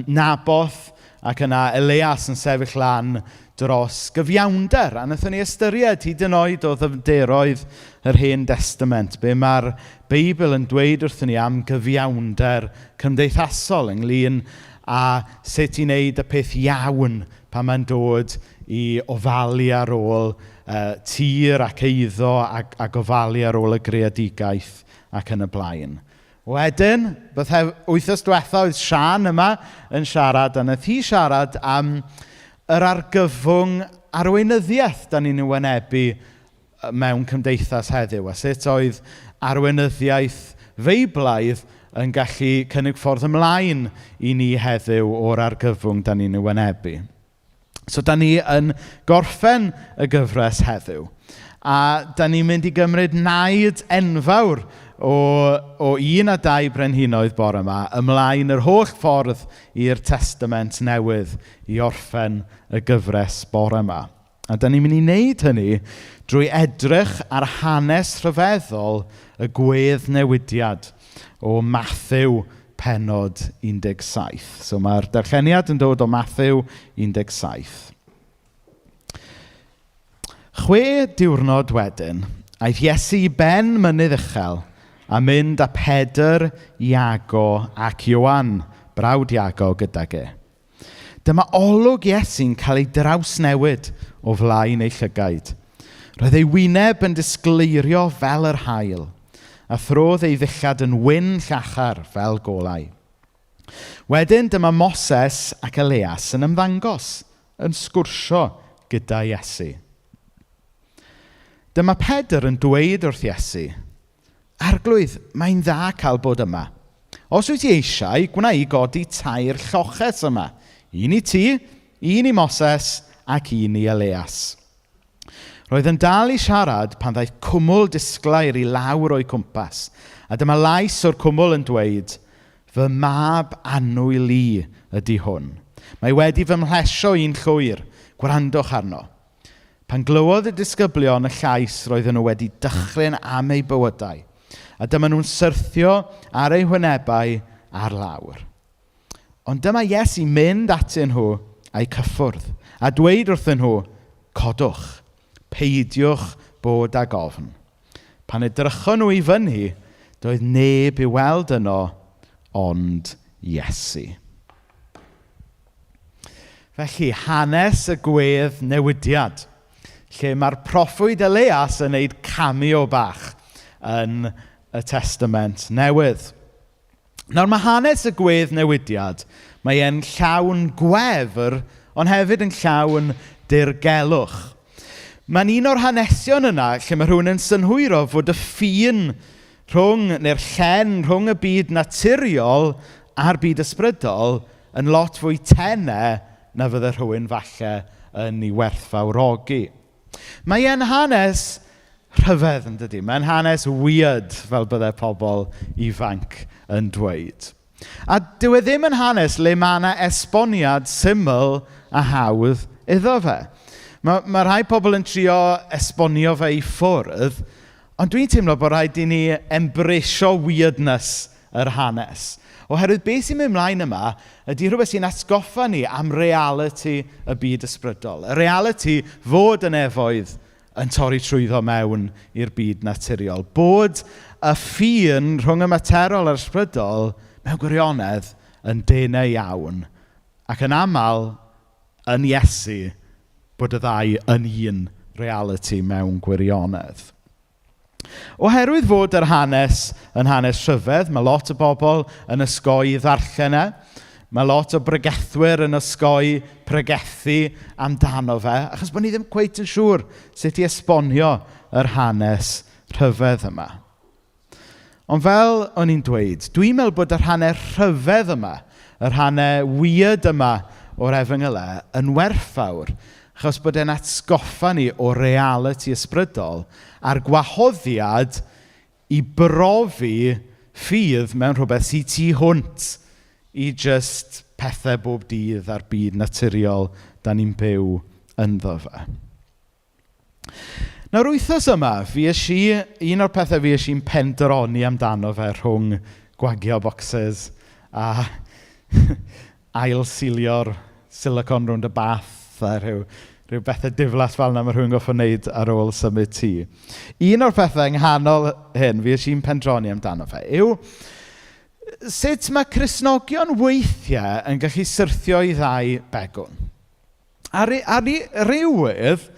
Naboth, ac yna Elias yn sefyll lan dros gyfiawnder. A wnaethon ni ystyried hyd yn oed o ddyfnderoedd yr Hen Testament, be mae'r Beibl yn dweud wrthyn ni am gyfiawnder cymdeithasol ynglyn a sut i wneud y peth iawn pan mae'n dod i ofalu ar ôl tir ac eiddo a gofalu ar ôl y greadigaeth ac yn y blaen. Wedyn, bydde wythnos diwetha oedd Sian yma yn siarad, a wnaeth hi siarad am yr argyfwng arweinyddiaeth dan ni'n ei wynebu mewn cymdeithas heddiw, a sut oedd arweinyddiaeth Feiblaidd yn gallu cynnig ffordd ymlaen i ni heddiw o'r argyfwng dan ni'n ei wynebu. So, dan ni yn gorffen y gyfres heddiw. A dan ni'n mynd i gymryd naid enfawr o 1 a 2 Brenhinoedd bore yma ymlaen yr holl ffordd i'r Testament Newydd i orffen y gyfres bore yma. A dan ni'n mynd i wneud hynny drwy edrych ar hanes rhyfeddol y gwedd newidiad o Mathew pennod 17. So mae'r darlleniad yn dod o Mathew 17. 6 diwrnod wedyn, aeth Iesu i ben mynydd uchel a mynd â Pedr, Iago ac Ioan, brawd Iago, gydag e. Dyma olwg Iesu'n cael ei drawsnewid o flaen ei llygaid. Roedd ei wyneb yn disgleirio fel yr haul, a throdd ei ddillad yn wyn llachar fel golau. Wedyn dyma Moses ac Elias yn ymddangos, yn sgwrsio gyda Iesu. Dyma Pedr yn dweud wrth Iesu, Arglwydd, mae'n dda cael bod yma. Os wyt ti eisiau, gwna i godi 3 lloches yma. Un i ti, un i Moses ac un i Elias. Roedd yn dal i siarad pan ddaeth cwmwl disglair i lawr o'i cwmpas. A dyma lais o'r cwmwl yn dweud, Fy mab annwyl i ydy hwn. Mae wedi fy mhlesio i'n llwyr. Gwrandwch arno. Pan glywodd y disgyblion y llais roedden nhw wedi dychryn am eu bywydau, a dyma nhw'n syrthio ar eu hwynebau ar lawr. Ond dyma Iesu mynd atyn nhw a'u cyffwrdd, a dweud wrthyn nhw, Codwch, peidiwch bod ag ofn. Pan edrychon nhw i fyny, doedd neb i'w weld yno ond Iesu. Felly, hanes y gwedd newidiad, lle mae'r proffwyd Elias yn neud cameo bach yn y Testament Newydd. Nawr, mae hanes y gwedd newidiad, mae e'n llawn gwefr, ond hefyd yn llawn dirgelwch. Mae'n un o'r hanesion yna lle mae rhywun yn synhwyro fod y ffin rhwng, neu'r llen rhwng y byd naturiol a'r byd ysbrydol yn lot fwy tenau na fydde rhywun falle yn ei werthfawrogi. Mae e'n hanes rhyfedd, yn dydi? Mae'n hanes weird, fel bydde pobl ifanc yn dweud. A dyw e ddim yn hanes le mae yna esboniad syml a hawdd iddo fe. Mae rhai pobl yn trio esbonio fe i ffwrdd, ond dwi'n teimlo bod rhaid i ni embraceio weirdness yr hanes. Oherwydd beth sy'n mynd ymlaen yma ydy rhywbeth sy'n atgoffa ni am realiti y byd ysbrydol. Y realiti fod y nefoedd yn torri trwyddo mewn i'r byd naturiol. Bod y ffin rhwng y materol a'r ysbrydol mewn gwirionedd yn denau iawn. Ac yn aml yn Iesu bod y ddau yn un realiti mewn gwirionedd. Oherwydd fod yr hanes yn hanes rhyfedd, mae lot o bobl yn osgoi ddarllen e. Mae lot o bregethwyr yn osgoi pregethu amdano fe, achos bod ni ddim cweit yn siŵr sut i esbonio yr hanes rhyfedd yma. Ond fel o'n i'n dweud, dwi'n meddwl bod yr hanes rhyfedd yma, yr hanes weird yma o'r Efengylau yn werthfawr, achos bod e'n atgoffa ni o realiti ysbrydol a'r gwahoddiad i brofi ffydd mewn rhywbeth sydd tu hwnt i jyst pethau bob dydd a'r byd naturiol da ni'n byw ynddo fe. Nawr, wythnos yma, un o'r pethau fi eisiau'n pendroni amdano fe rhwng gwagio boxes a ail-silio'r silicone rownd y bath a rhyw bethau diflas fel yna mae rhywun goffo wneud ar ôl symud tŷ. Un o'r pethau yng nghanol hyn, fi eisiau'n pendroni amdano fe, yw sut mae Cristnogion weithiau yn gallu syrthio i ddau begwn. Ar, ar rywydd,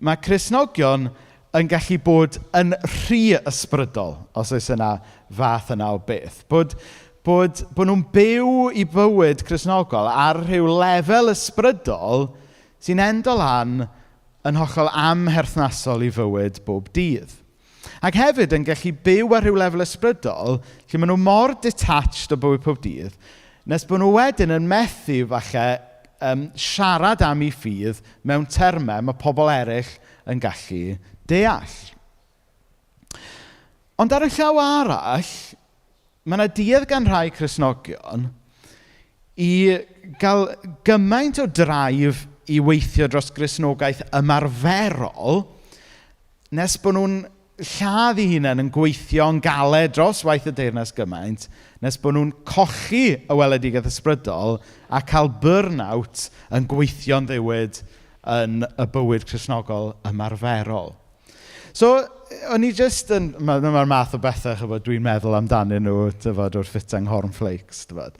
mae Cristnogion yn gallu bod yn rhy ysbrydol, os oes yna fath yna o beth. Bod, bod, bod nhw'n byw i bywyd Cristnogol ar rhyw lefel ysbrydol sy'n endo lan yn hollol amherthnasol i fywyd bob dydd. Ac hefyd yn gallu byw ar rhyw lefel ysbrydol lle maen nhw mor detached o bywyd pob dydd, nes bod nhw wedyn yn methu falle siarad am eu ffydd mewn termau mae pobl eraill yn gallu deall. Ond ar y llaw arall, mae yna duedd gan rhai Cristnogion i gael gymaint o drive i weithio dros Gristnogaeth ymarferol nes bod nhw'n lladd eu hunain yn gweithio'n galed dros waith y deyrnas gymaint, nes bod nhw'n colli y weledigaeth ysbrydol a cael burnout yn gweithio'n ddiwyd yn y bywyd Cristnogol ymarferol. So, o'n i jyst yn... Mae'r ma math o bethau, chybod, dwi'n meddwl amdanyn nhw, tyfod, wrth fwyta nghornflakes, tyfod.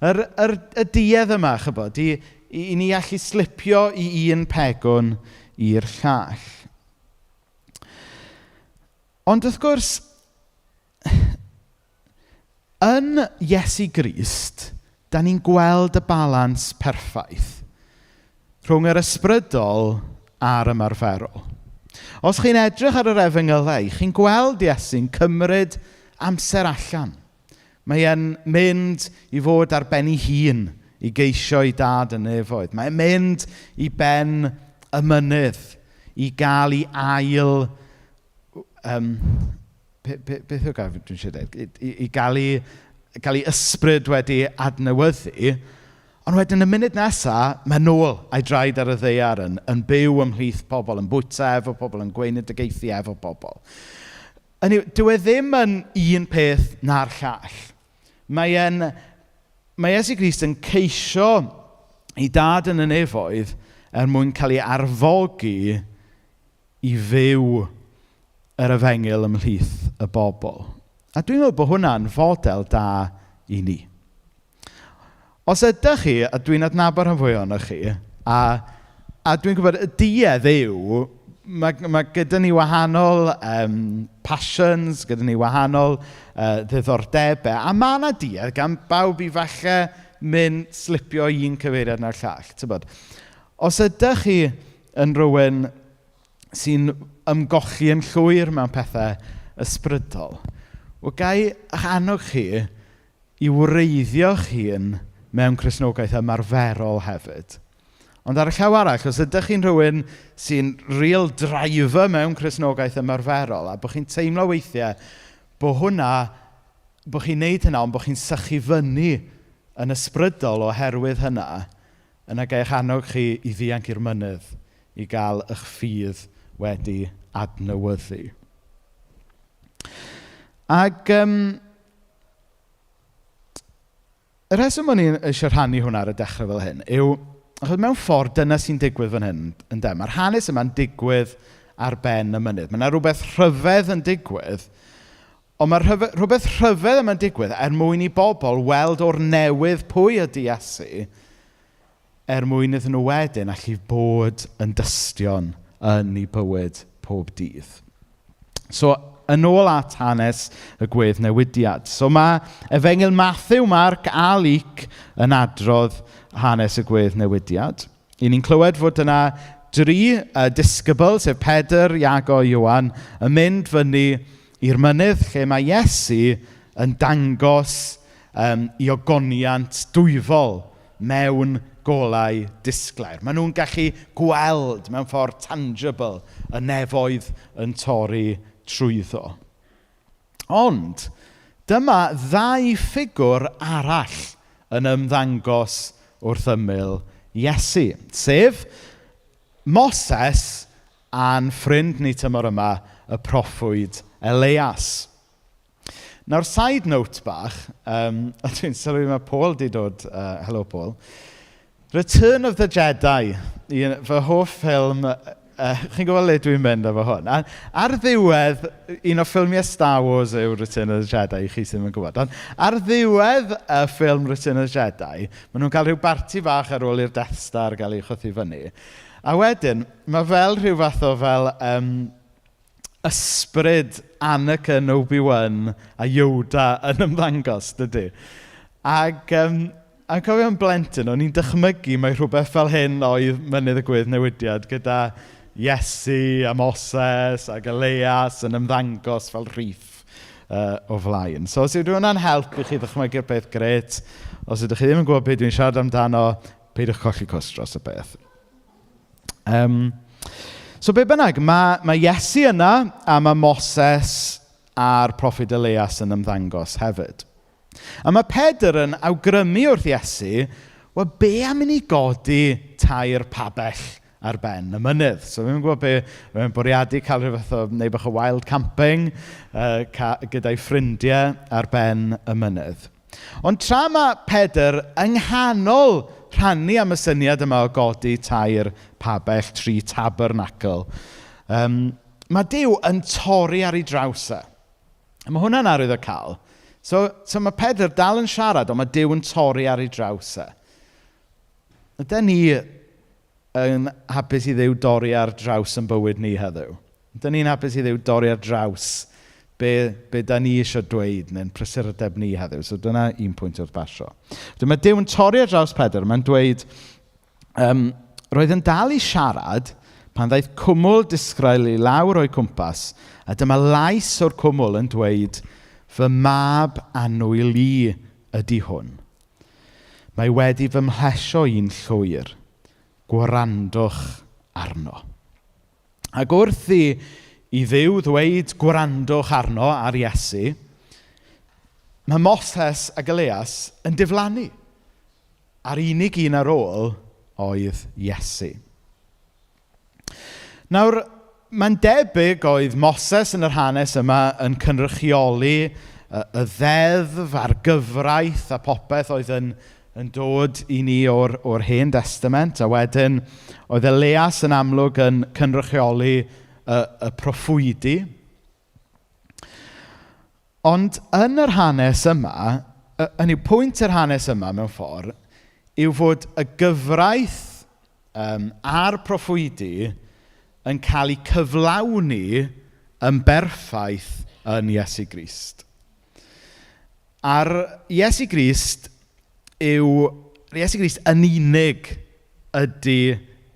Yr, yr, y duedd yma, chybod, i, i, i ni allu slipio i un pegwn i'r llall. Ond wrth gwrs, yn Iesu Grist, da ni'n gweld y balans perffaith rhwng yr ysbrydol a'r ymarferol. Os chi'n edrych ar yr efengylau, chi'n gweld Iesu'n cymryd amser allan. Mae e'n mynd i fod ar ben ei hun i geisio ei dad yn nefoedd. Mae'n mynd i ben y mynydd i gael ei ail be, beth yw'r gair dwi'n siarad dweud? I, i, i gael ei, gael ei ysbryd wedi adnewyddu, ond wedyn y munud nesaf, mae nôl a'i draed ar y ddaear yn, yn byw ymhlith pobl, yn bwyta efo pobl, yn gweinidogaethu efo pobl. Hynny yw, dyw e ddim yn un peth na'r llall. Mae e'n, mae Iesu Grist yn ceisio ei dad yn y nefoedd er mwyn cael ei arfogi i fyw yr efengyl ymhlith y bobl. A dwi'n meddwl bod hwnna'n fodel da i ni. Os ydych chi, a dwi'n adnabod rhan fwy ohonoch chi, a, a dwi'n gwybod y duedd yw, mae, mae gyda ni wahanol passions, gyda ni wahanol ddiddordebau, a mae yna duedd gan bawb i falle mynd slipio un cyfeiriad na'r llall. Tybod? Os ydych chi yn rhywun sy'n ymgolli yn llwyr mewn pethau ysbrydol, wel, ga i eich annog chi i wreiddio'ch hun mewn Cristnogaeth ymarferol hefyd. Ond ar y llaw arall, os ydych chi'n rhywun sy'n real driver mewn Cristnogaeth ymarferol, a bod chi'n teimlo weithiau bod hwnna, bod chi'n neud hynna, ond bod chi'n sychu fyny yn ysbrydol oherwydd hynna, yna ga i'ch annog chi i ddianc i'r mynydd i gael eich ffydd wedi adnewyddu. Ac y rheswm o'n i'n eisiau rhannu hwnna ar y dechrau fel hyn yw, achos mewn ffordd dyna sy'n digwydd fan hyn, ynde? Mae'r hanes yma'n digwydd ar ben y mynydd. Mae yna rhywbeth rhyfedd yn digwydd, ond mae rhyfe, rhywbeth rhyfedd yma'n digwydd er mwyn i bobl weld o'r newydd pwy ydy Iesu, er mwyn iddyn nhw wedyn allu bod yn dystion yn eu bywyd pob dydd. So, yn ôl at hanes y gweddnewidiad. So mae Efengyl Matthew, Mark a Luc yn adrodd hanes y gweddnewidiad. I ni'n clywed fod yna dri disgybl, sef Pedr, Iago a Ioan, yn mynd fyny i'r mynydd lle mae Iesu yn dangos i ogoniant dwyfol mewn golau disglair. Maen nhw'n gallu gweld mewn ffordd tangible y nefoedd yn torri trwyddo. Ond dyma ddau ffigwr arall yn ymddangos wrth ymyl Iesu, sef Moses a'n ffrind ni tymor yma, y proffwyd Elias. Nawr, side note bach, a dwi'n sylwi mae Paul di dod, hello Paul, Return of the Jedi, un, fy hoff ffilm Chi'n gwybod le dwi'n mynd efo hwn? A, ar ddiwedd, un o ffilmiau Star Wars yw Return of the Jedi, i chi sydd ddim yn gwybod. Ond ar ddiwedd y ffilm Return of the Jedi, maen nhw'n cael rhyw barti bach ar ôl i'r Death Star gael ei chwythu fyny. A wedyn, mae fel rhyw fath o fel ysbryd Anakin, Obi-Wan a Yoda yn ymddangos, dydy. Ac a cofio yn blentyn, o'n i'n dychmygu mai rhywbeth fel hyn oedd Mynydd y Gweddnewidiad gyda Iesu a Moses ac Elias yn ymddangos fel rhith o flaen. So os yw hwnna'n help i chi ddychmygu'r peth, grêt. Os ydych chi ddim yn gwybod beth dwi'n siarad amdano, peidiwch colli cwst dros y peth. So be bynnag, mae Iesu yna a mae Moses a'r proffwyd Elias yn ymddangos hefyd. A mae Pedr yn awgrymu wrth Iesu, wel, be am i ni godi 3 pabell ar ben y mynydd? So fi'n gwybod be, mae'n bwriadu cael rhyw fath o, neu bach o wild camping gyda'i ffrindiau ar ben y mynydd. Ond tra mae Pedr yng nghanol rhannu am y syniad yma o godi 3 pabell, 3 tabernacl, mae Duw yn torri ar ei draws e. A mae hwnna'n arwydd o cael. So mae Pedr dal yn siarad, ond mae Duw yn torri ar ei draws e. Ydyn ni yn hapus i Dduw dorri ar draws yn bywyd ni heddiw? Ydyn ni'n hapus i Dduw dorri ar draws be da ni eisiau dweud neu'n prysurdeb ni heddiw? So dyna un pwynt wrth basio. Wedyn mae Duw yn torri ar draws Pedr, mae'n dweud, roedd yn dal i siarad pan ddaeth cwmwl disgrael i lawr o'i cwmpas, a dyma lais o'r cwmwl yn dweud, fy mab annwyl i ydy hwn. Mae wedi fy mhlesio i'n llwyr. Gwrandwch arno. Ac wrth i Dduw ddweud gwrandwch arno ar Iesu, mae Moses ac Elias yn diflannu. A'r unig un ar ôl oedd Iesu. Nawr, mae'n debyg oedd Moses yn yr hanes yma yn cynrychioli y ddeddf a'r gyfraith a popeth oedd yn dod i ni o'r Hen Testament, a wedyn oedd Elias yn amlwg yn cynrychioli y proffwydi. Ond yn yr hanes yma, hynny yw pwynt yr hanes yma mewn ffordd, yw fod y gyfraith a'r proffwydi yn cael eu cyflawni yn berffaith yn Iesu Grist. A'r Iesu Grist yw, Iesu Grist yn unig ydy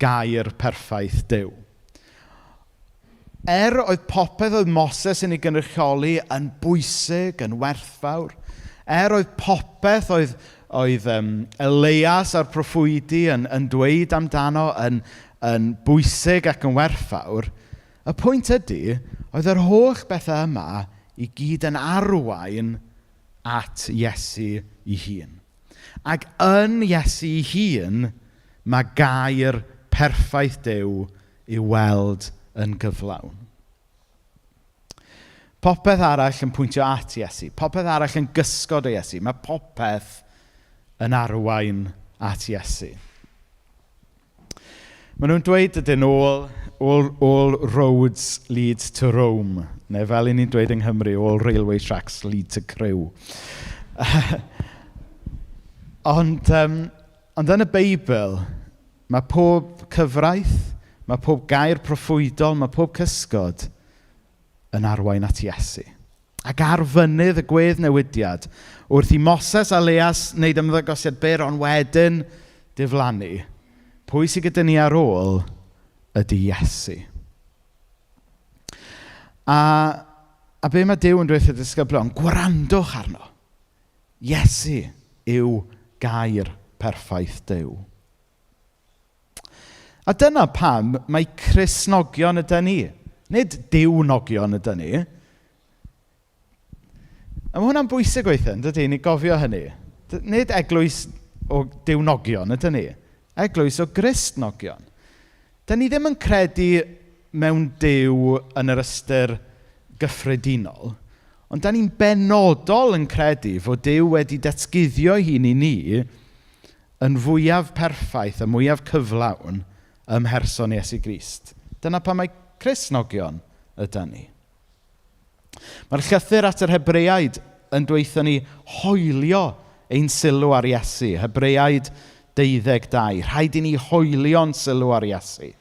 gair perffaith Duw. Er oedd popeth oedd Moses yn ei gynrychioli yn bwysig, yn werthfawr, er oedd popeth oedd Elias a'r proffwydi yn dweud amdano yn bwysig ac yn werthfawr, y pwynt ydy, oedd yr holl bethau yma i gyd yn arwain at Iesu ei hun. Ac yn Iesu ei hun, mae gair perffaith Duw i'w weld yn gyflawn. Popeth arall yn pwyntio at Iesu, popeth arall yn gysgod o Iesu, mae popeth yn arwain at Iesu. Maen nhw'n dweud ydyn nhw, all roads lead to Rome, neu fel i ni'n dweud yng Nghymru, all railway tracks lead to Crewe. Ond yn y Beibl, mae pob cyfraith, mae pob gair proffwydol, mae pob cysgod yn arwain at Iesu. Ac ar fynydd y gweddnewidiad, wrth i Moses a Elias wneud ymddangosiad byr, ond wedyn diflannu, pwy sydd gyda ni ar ôl ydy Iesu. A be mae Duw yn dweud wrth y disgyblion? Gwrandwch arno. Iesu yw gair perffaith Duw. A dyna pam mae Cristnogion ydy ni. Nid Duwnogion ydy ni. A mae hwnna'n bwysig weithiau, yn dydy? Ni gofio hynny. Nid eglwys o Duwnogion ydy ni. Eglwys o Gristnogion. Da ni ddim yn credu mewn Duw yn yr ystyr gyffredinol, ond da ni'n benodol yn credu fod Duw wedi datguddio ei hun i ni yn fwyaf perffaith a mwyaf cyflawn ym mherson Iesu Grist. Dyna pam mae Cristnogion ydy ni. Mae'r llythyr at yr Hebreaid yn dweutho ni hoelio ein sylw ar Iesu. Hebreaid 12. Rhaid i ni hoelio'n sylw ar Iesu.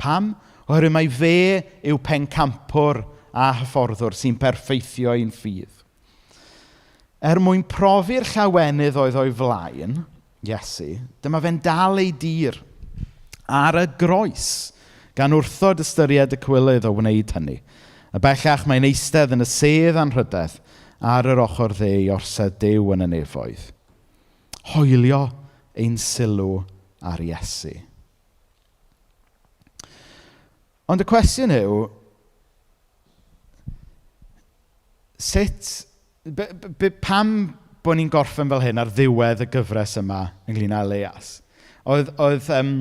Pam? Oherwydd mai fe yw pencampwr a hyfforddwr sy'n perffeithio ein ffydd. Er mwyn profi'r llawenydd oedd o'i flaen, Iesu, dyma fe'n dal ei dir ar y groes, gan wrthod ystyried y cywilydd o wneud hynny. A bellach mae'n eistedd yn y sedd anrhydedd ar yr ochr dde i orsedd Duw yn y nefoedd. Hoelio ein sylw ar Iesu. Ond y cwestiwn yw, sut, be, be, pam bod ni'n gorffen fel hyn ar ddiwedd y gyfres yma ynglyn â Elias? Oedd, oedd um,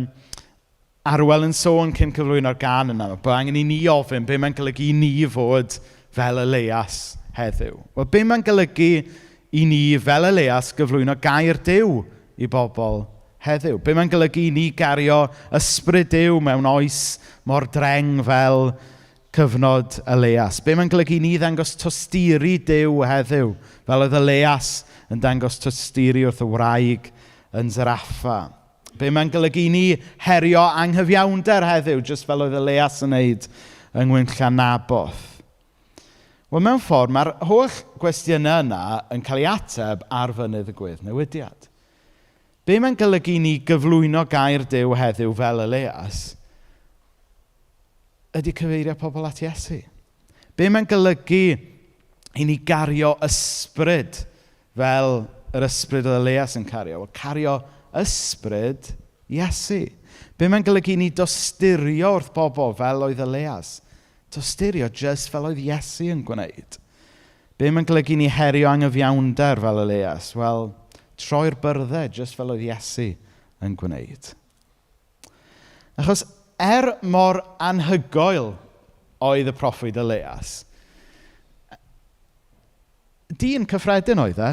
Arwel yn sôn cyn cyflwyno'r gan yna, bod angen i ni ofyn be mae'n golygu i ni fod fel Elias heddiw. Wel, be mae'n golygu i ni fel Elias gyflwyno gair Duw i bobl heddiw? Be mae'n golygu i ni gario ysbryd Duw mewn oes mor dreng fel cyfnod Elias? Be mae'n golygu i ni ddangos tosturi Duw heddiw, fel oedd Elias yn dangos tosturi wrth y wraig yn Zaraffa? Be mae'n golygu i ni herio anghyfiawnder heddiw, jyst fel oedd Elias yn wneud yng Ngwynllan Naboth? Wel, mewn ffordd, mae'r holl gwestiynau yna yn cael ei ateb ar fynydd y gweddnewidiad. Be mae'n golygu i ni gyflwyno gair Duw heddiw fel Elias ydy cyfeirio pobl at Iesu. Be mae'n golygu i ni gario ysbryd fel yr ysbryd oedd Elias yn cario? Wel, cario ysbryd Iesu. Be mae'n golygu i ni dosturio wrth bobl fel oedd Elias? Tosturio jyst fel oedd Iesu yn gwneud. Be mae'n golygu ni herio anghyfiawnder fel Elias? Wel, troi'r byrddau jyst fel oedd Iesu yn gwneud. Achos er mor anhygoel oedd y proffwyd Elias, dyn cyffredin oedd e,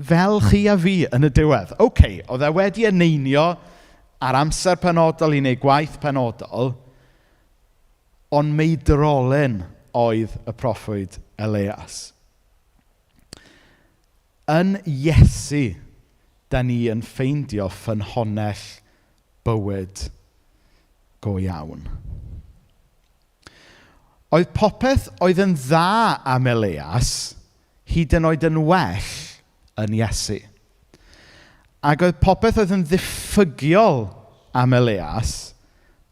fel chi a fi yn y diwedd. Oce, okay, oedd e wedi eneinio ar amser penodol i wneud gwaith penodol, ond meidrolyn oedd y proffwyd Elias. Yn Iesu, da ni yn ffeindio ffynhonnell bywyd go iawn. Oedd popeth oedd yn dda am Elias hyd yn oed yn well yn Iesu. Ac oedd popeth oedd yn ddiffygiol am Elias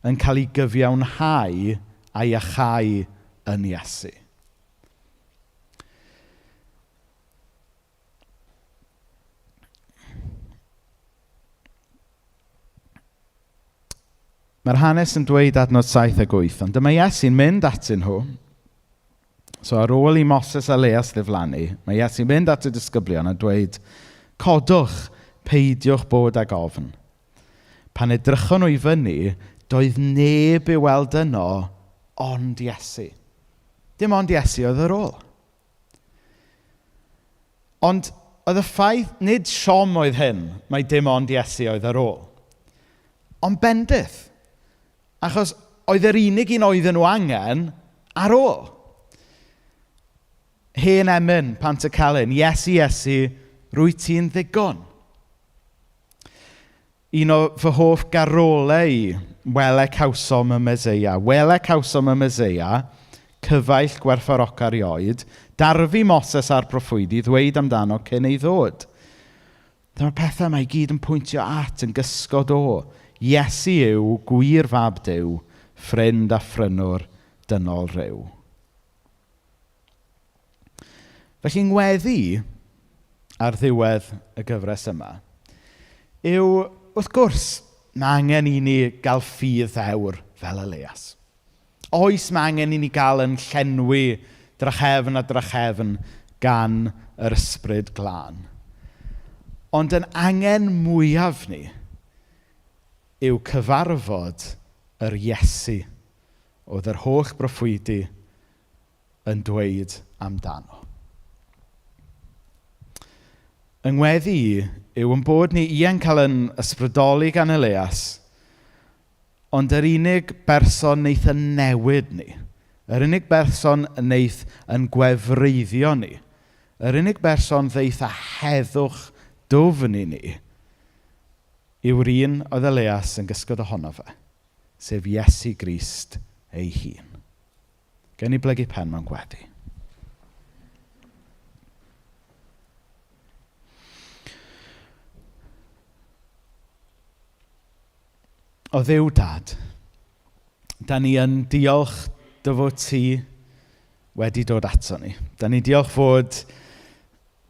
yn cael ei gyfiawnhau a'i achau yn Iesu. Mae'r hanes yn dweud adnod 7 ag 8, ond dyma Iesu'n mynd atyn nhw. So ar ôl i Moses a Leas ddiflannu, mae Iesu'n mynd at y disgyblion a dweud, Codwch, peidiwch bod ag ofn. Pan edrychon nhw i fyny, doedd neb i'w weld yno ond Iesu. Dim ond Iesu oedd ar ôl. Ond oedd y ffaith, nid siom oedd hyn, mai dim ond Iesu oedd ar ôl. Ond bendith. Achos oedd yr unig un oedden nhw angen ar ôl. Hen emyn, Pantycelyn, Iesu, Iesu, rwy ti'n ddigon. Un o fy hoff garolau i, Wele cawsom y Meseia. Wele cawsom y Meseia, cyfaill gwerthfawroca erioed, darfu Moses a'r proffwydi ddweud amdano cyn ei ddod. Dyma'r pethau mae i gyd yn pwyntio at yn gysgod o. Iesu yw gwir fab Duw, ffrind a phrynwr dynol rhyw. Felly ngweddi ar ddiwedd y gyfres yma yw, wrth gwrs, mae angen i ni gael ffydd ddewr fel Elias. Oes mae angen i ni gael yn llenwi drachefn a drachefn gan yr ysbryd glân. Ond yn angen mwyaf ni yw cyfarfod yr Iesu oedd yr holl broffwydi yn dweud amdano. Yng ngweddi i yw yn bod ni ie'n cael yn ysbrydoli gan Elias, Ond yr unig berson wneith yn newid ni, yr unig berson wneith yn gwefreiddio ni, yr unig berson ddeith â heddwch dwfn i ni, yw'r un oedd Elias yn gysgod ohono fe, sef Iesu Grist ei hun. Gen i blygu pen mewn gweddi. O Dduw Dad, da ni yn diolch dy fod ti wedi dod ato ni. Da ni'n diolch fod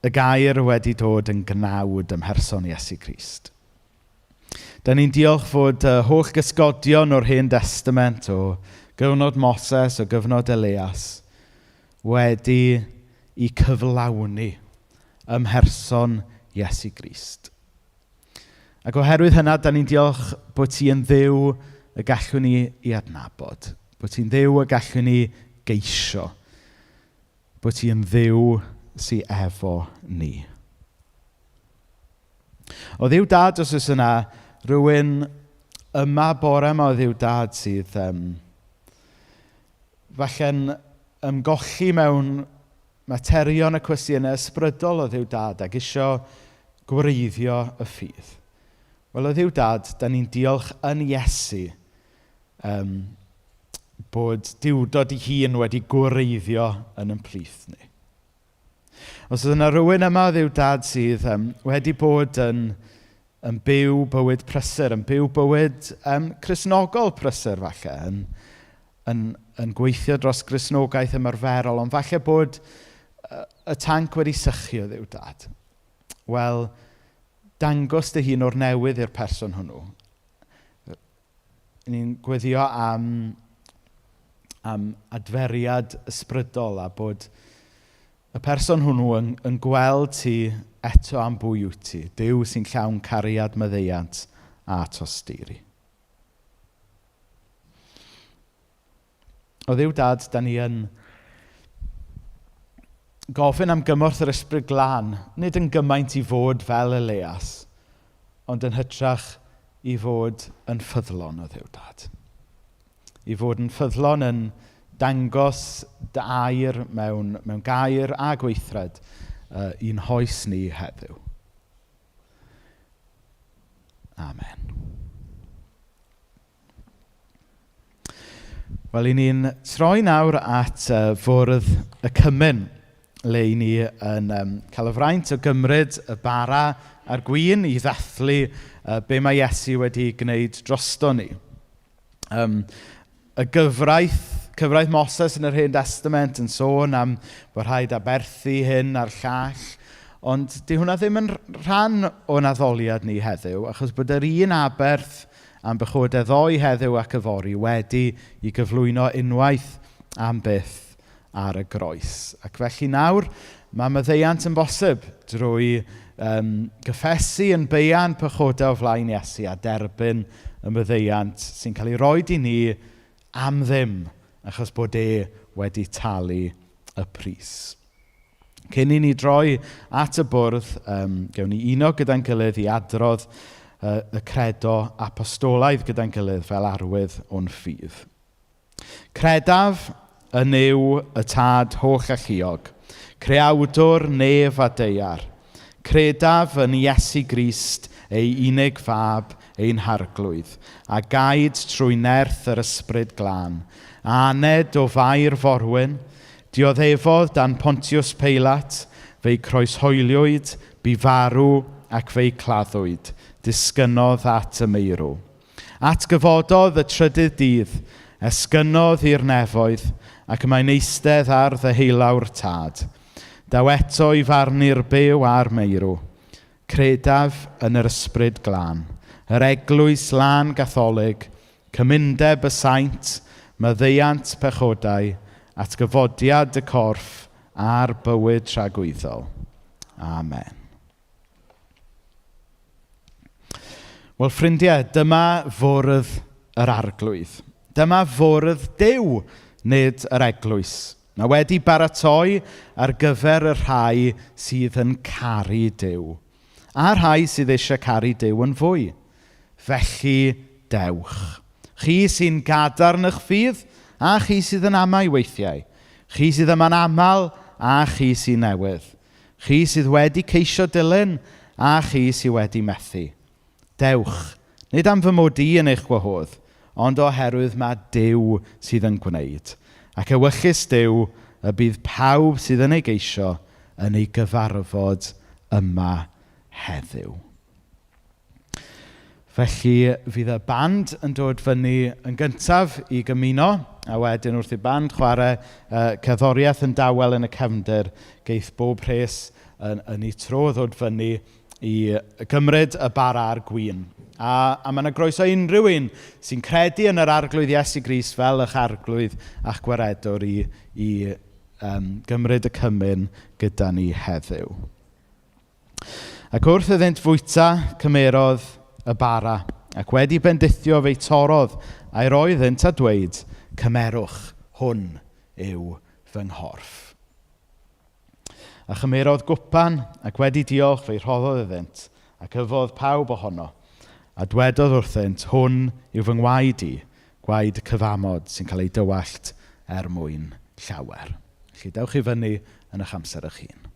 y gair wedi dod yn gnawd ym mherson Iesu Grist. Da ni'n diolch fod y holl gysgodion o'r Hen Destament, o gyfnod Moses, o gyfnod Elias, wedi i cyflawni ym mherson Iesu Grist. Ac oherwydd hynna, da ni'n diolch bod ti yn Dduw y gallwn ni i adnabod, bod ti'n Dduw y gallwn ni geisio, bod ti yn Dduw sy efo ni. O Dduw Dad, os oes yna rhywun yma bore yma o Dduw Dad sydd falle'n ymgolli mewn materion y cwestiynau ysbrydol o Dduw Dad ac isio gwreiddio y ffydd. Wel, o Dduw Dad, da ni'n diolch yn Iesu bod Duwdod ei hun wedi gwreiddio yn ein plith ni. Os oes yna rhywun yma o Dduw Dad sydd wedi bod yn byw bywyd prysur, yn byw bywyd Cristnogol prysur falle, yn gweithio dros Gristnogaeth ymarferol, ond falle bod y tanc wedi sychu o Dduw Dad. Wel, dangos dy hun o'r newydd i'r person hwnnw. Ni'n gweddio am adferiad ysbrydol a bod y person hwnnw yn gweld ti eto am bwy wyt ti. Duw sy'n llawn cariad, maddeuant a tosturi. O Dduw Dad, da ni yn gofyn am gymorth yr Ysbryd Glân, nid yn gymaint i fod fel Elias, ond yn hytrach i fod yn ffyddlon o Dduw Dad. I fod yn ffyddlon yn dangos dy air mewn gair a gweithred i'n hoes ni heddiw. Amen. Wel, i ni'n troi nawr at fwrdd y cymun, le i ni yn cael y fraint o gymryd y bara a'r gwin i ddathlu be mae Iesu wedi gwneud drosto ni. Y cyfraith Moses yn yr Hen Testament yn sôn am bod rhaid aberthu hyn a'r llall, ond di hwnna ddim yn rhan o'n addoliad ni heddiw, achos bod yr un aberth am bechodau ddoe, heddiw ac yfory wedi i gyflwyno unwaith am byth ar y groes. Ac felly nawr, mae maddeuant yn bosib drwy gyffesu yn beian pechodau o flaen Iesu a derbyn y maddeuant sy'n cael ei roed i ni am ddim, achos bod e wedi talu y pris. Cyn i ni droi at y bwrdd, gewn ni uno gyda'n gilydd i adrodd y credo apostolaidd gyda'n gilydd fel arwydd o'n ffydd. Credaf yn Nuw y Tad holl alluog, creawdwr nef a daear. Credaf yn Iesu Grist, ei unig fab, ein harglwydd, a gaed trwy nerth yr Ysbryd Glân. Aned o Fair Forwyn, dioddefodd dan Pontius Peilat, fe'i croeshoeliwyd, bu farw ac fe'i claddwyd, disgynnodd at y meirw. Atgyfododd y trydydd dydd, esgynnodd i'r nefoedd, ac mae'n eistedd ar ddeheulaw'r Tad. Daw eto i farnu'r byw a'r meirw. Credaf yn yr Ysbryd Glân, yr Eglwys Lân Gatholig, cymundeb y saint, maddeuant pechodau, atgyfodiad y corff a'r bywyd tragwyddol. Amen. Wel, ffrindiau, dyma fwrdd yr Arglwydd. Dyma fwrdd Duw, nid yr eglwys. Mae wedi baratoi ar gyfer y rhai sydd yn caru Duw, a'r rhai sydd eisiau caru Duw yn fwy. Felly, dewch. Chi sy'n gadarn eich ffydd a chi sydd yn amau weithiau. Chi sydd yma'n aml a chi sy'n newydd. Chi sydd wedi ceisio dilyn a chi sydd wedi methu. Dewch, nid am fy mod i yn eich gwahodd, ond oherwydd mae Duw sydd yn gwneud. Ac ewyllys Duw y bydd pawb sydd yn ei geisio yn ei gyfarfod yma heddiw. Felly fydd y band yn dod fyny yn gyntaf i gymuno, a wedyn wrth i'r band chwarae cerddoriaeth yn dawel yn y cefndir, geith bob rhes yn ei tro ddod fyny i gymryd y bara a'r gwin. A mae yna groeso unrhyw un sy'n credu yn yr Arglwydd Iesu Grist fel eich arglwydd a'ch gwaredwr i gymryd y cymun gyda ni heddiw. Ac wrth iddynt fwyta, cymerodd y bara, ac wedi bendithio fe'i torrodd, a'i roi iddynt a dweud, cymerwch, hwn yw fy nghorff. A chymerodd gwpan, ac wedi diolch fe'i rhoddodd iddynt, ac yfodd pawb ohono, a dwedodd wrthynt, hwn yw fy ngwaed i, gwaed cyfamod sy'n cael ei dywallt er mwyn llawer. Felly dewch i fyny yn eich amser eich hun.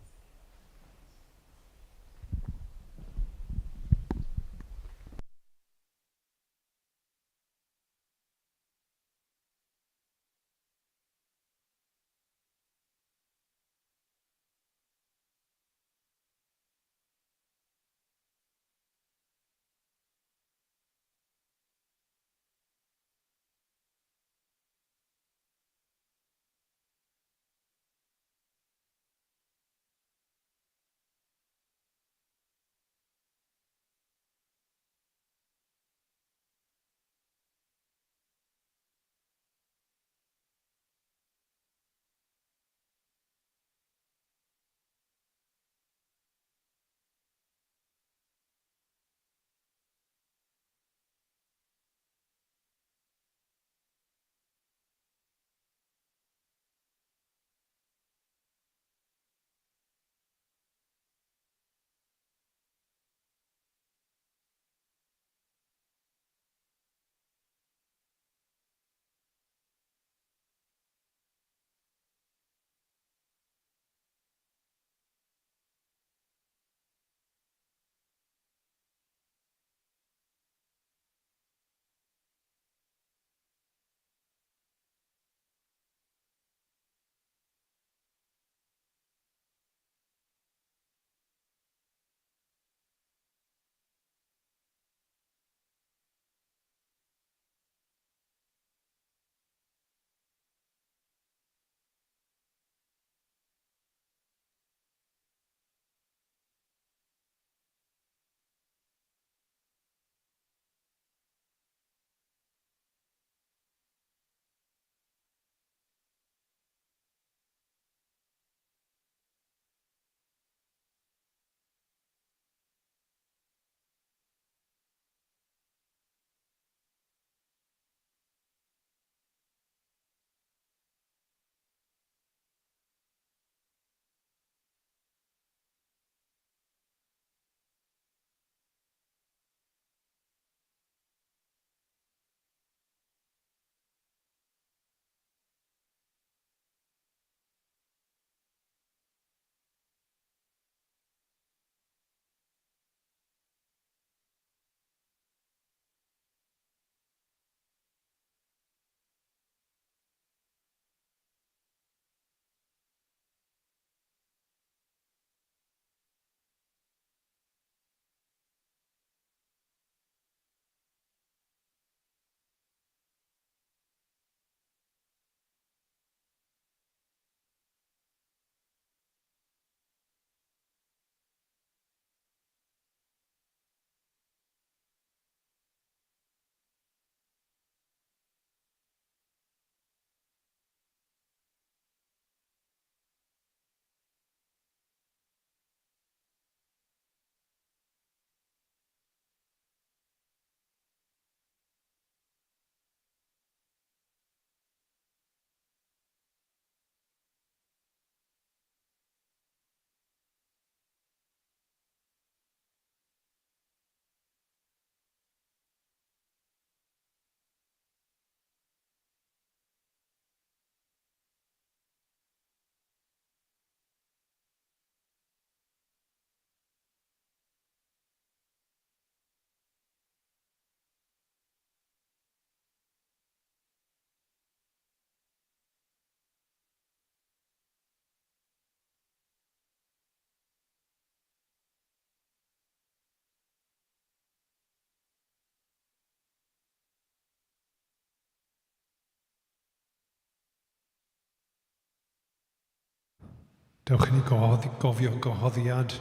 Dewch i ni gofio gwahoddiad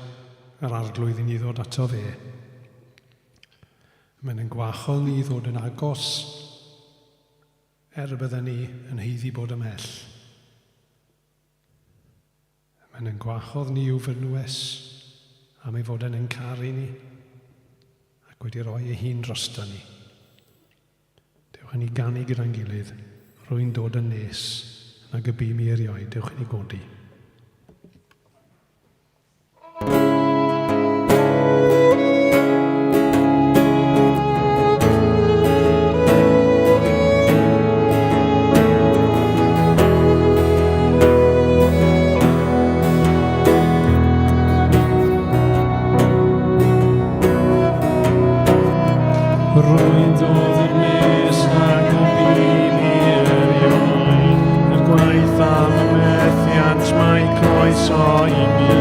yr Arglwydd i ni ddod ato fe. Mae'n ein gwahodd ni i ddod yn agos, er y bydden ni yn haeddu bod ymhell. Mae'n ein gwahodd ni i'w fynwes am ei fod e'n ein caru ni ac wedi rhoi ei hun drosta ni. Dewch i ni ganu gyda'n gilydd, rwy'n dod yn nes nag y bu mi erioed. Dewch i ni godi. Rwy'n dod yn nes nag y bu mi erioed, er gwaethaf y methiant mae croeso i mi.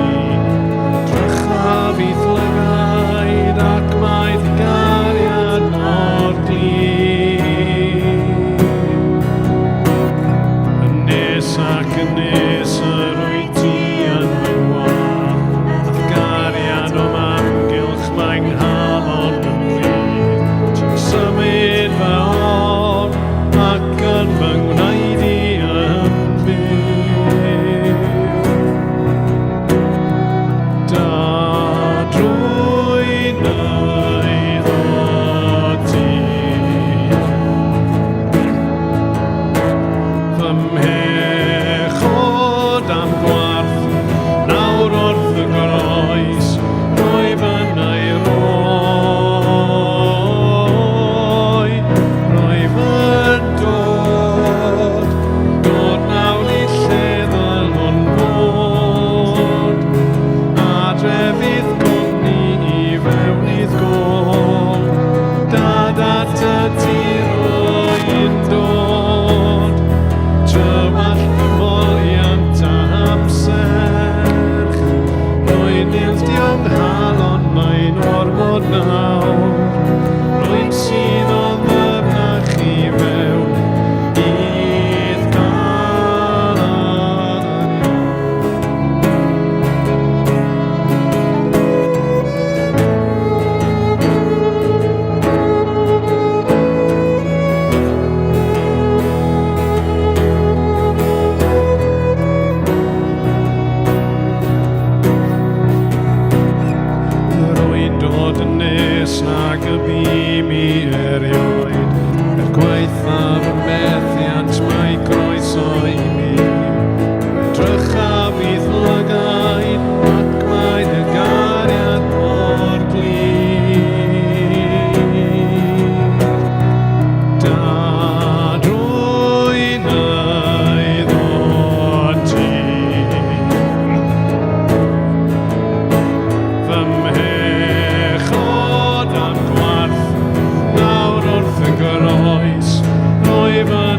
Drychaf i'th lygaid ac mae dy gariad mor glir. Yn nes ac yn nes yr wyt ti yn fy ngwadd, a'th gariad o'm amgylch mae 'nghalon yn rhydd. Ti'n symud fy ofn ac yn fy ngwneud i yn fyw. Da drwy wneud ti. Fy mhechod a'm gwarth, nawr wrth y groes, rwy fy roi, rwy fy dod, dod nawr i lle ddylwn fod, adref i'th gwmni i fewn i'th gôl, dad at y ti rwy'n dod, tywallt fy moliant a'm serch, rwy'n ildio 'nghalon mae'n ormod nawr, rwy'n suddo'n ddyfnach i fewn i'th galon. Rwy'n dod yn nes nag y bu mi erioed, er gwaethaf y methiant mae croeso i mi. Drychaf i'th lygaid ac mae dy gariad mor glir. Dad, rwy'n eiddo ti. Fy mhechod a'm gwarth, nawr wrth y groes, rwy fy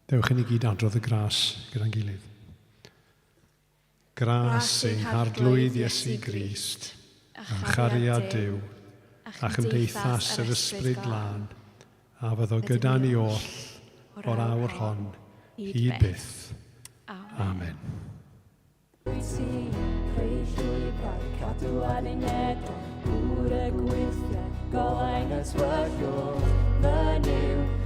Dewch i ni gyd adrodd y gras gyda'n gilydd. Gras ein Harglwydd Iesu Grist, a chariad Duw, a chymdeithas yr Ysbryd Glân, a fyddo gyda ni oll o'r awr hon hyd byth. Amen. Wyt ti, creu llwybrau, cadw addunedau, gŵr y gweithiau, golau'n y tywyllwch, fy Nuw.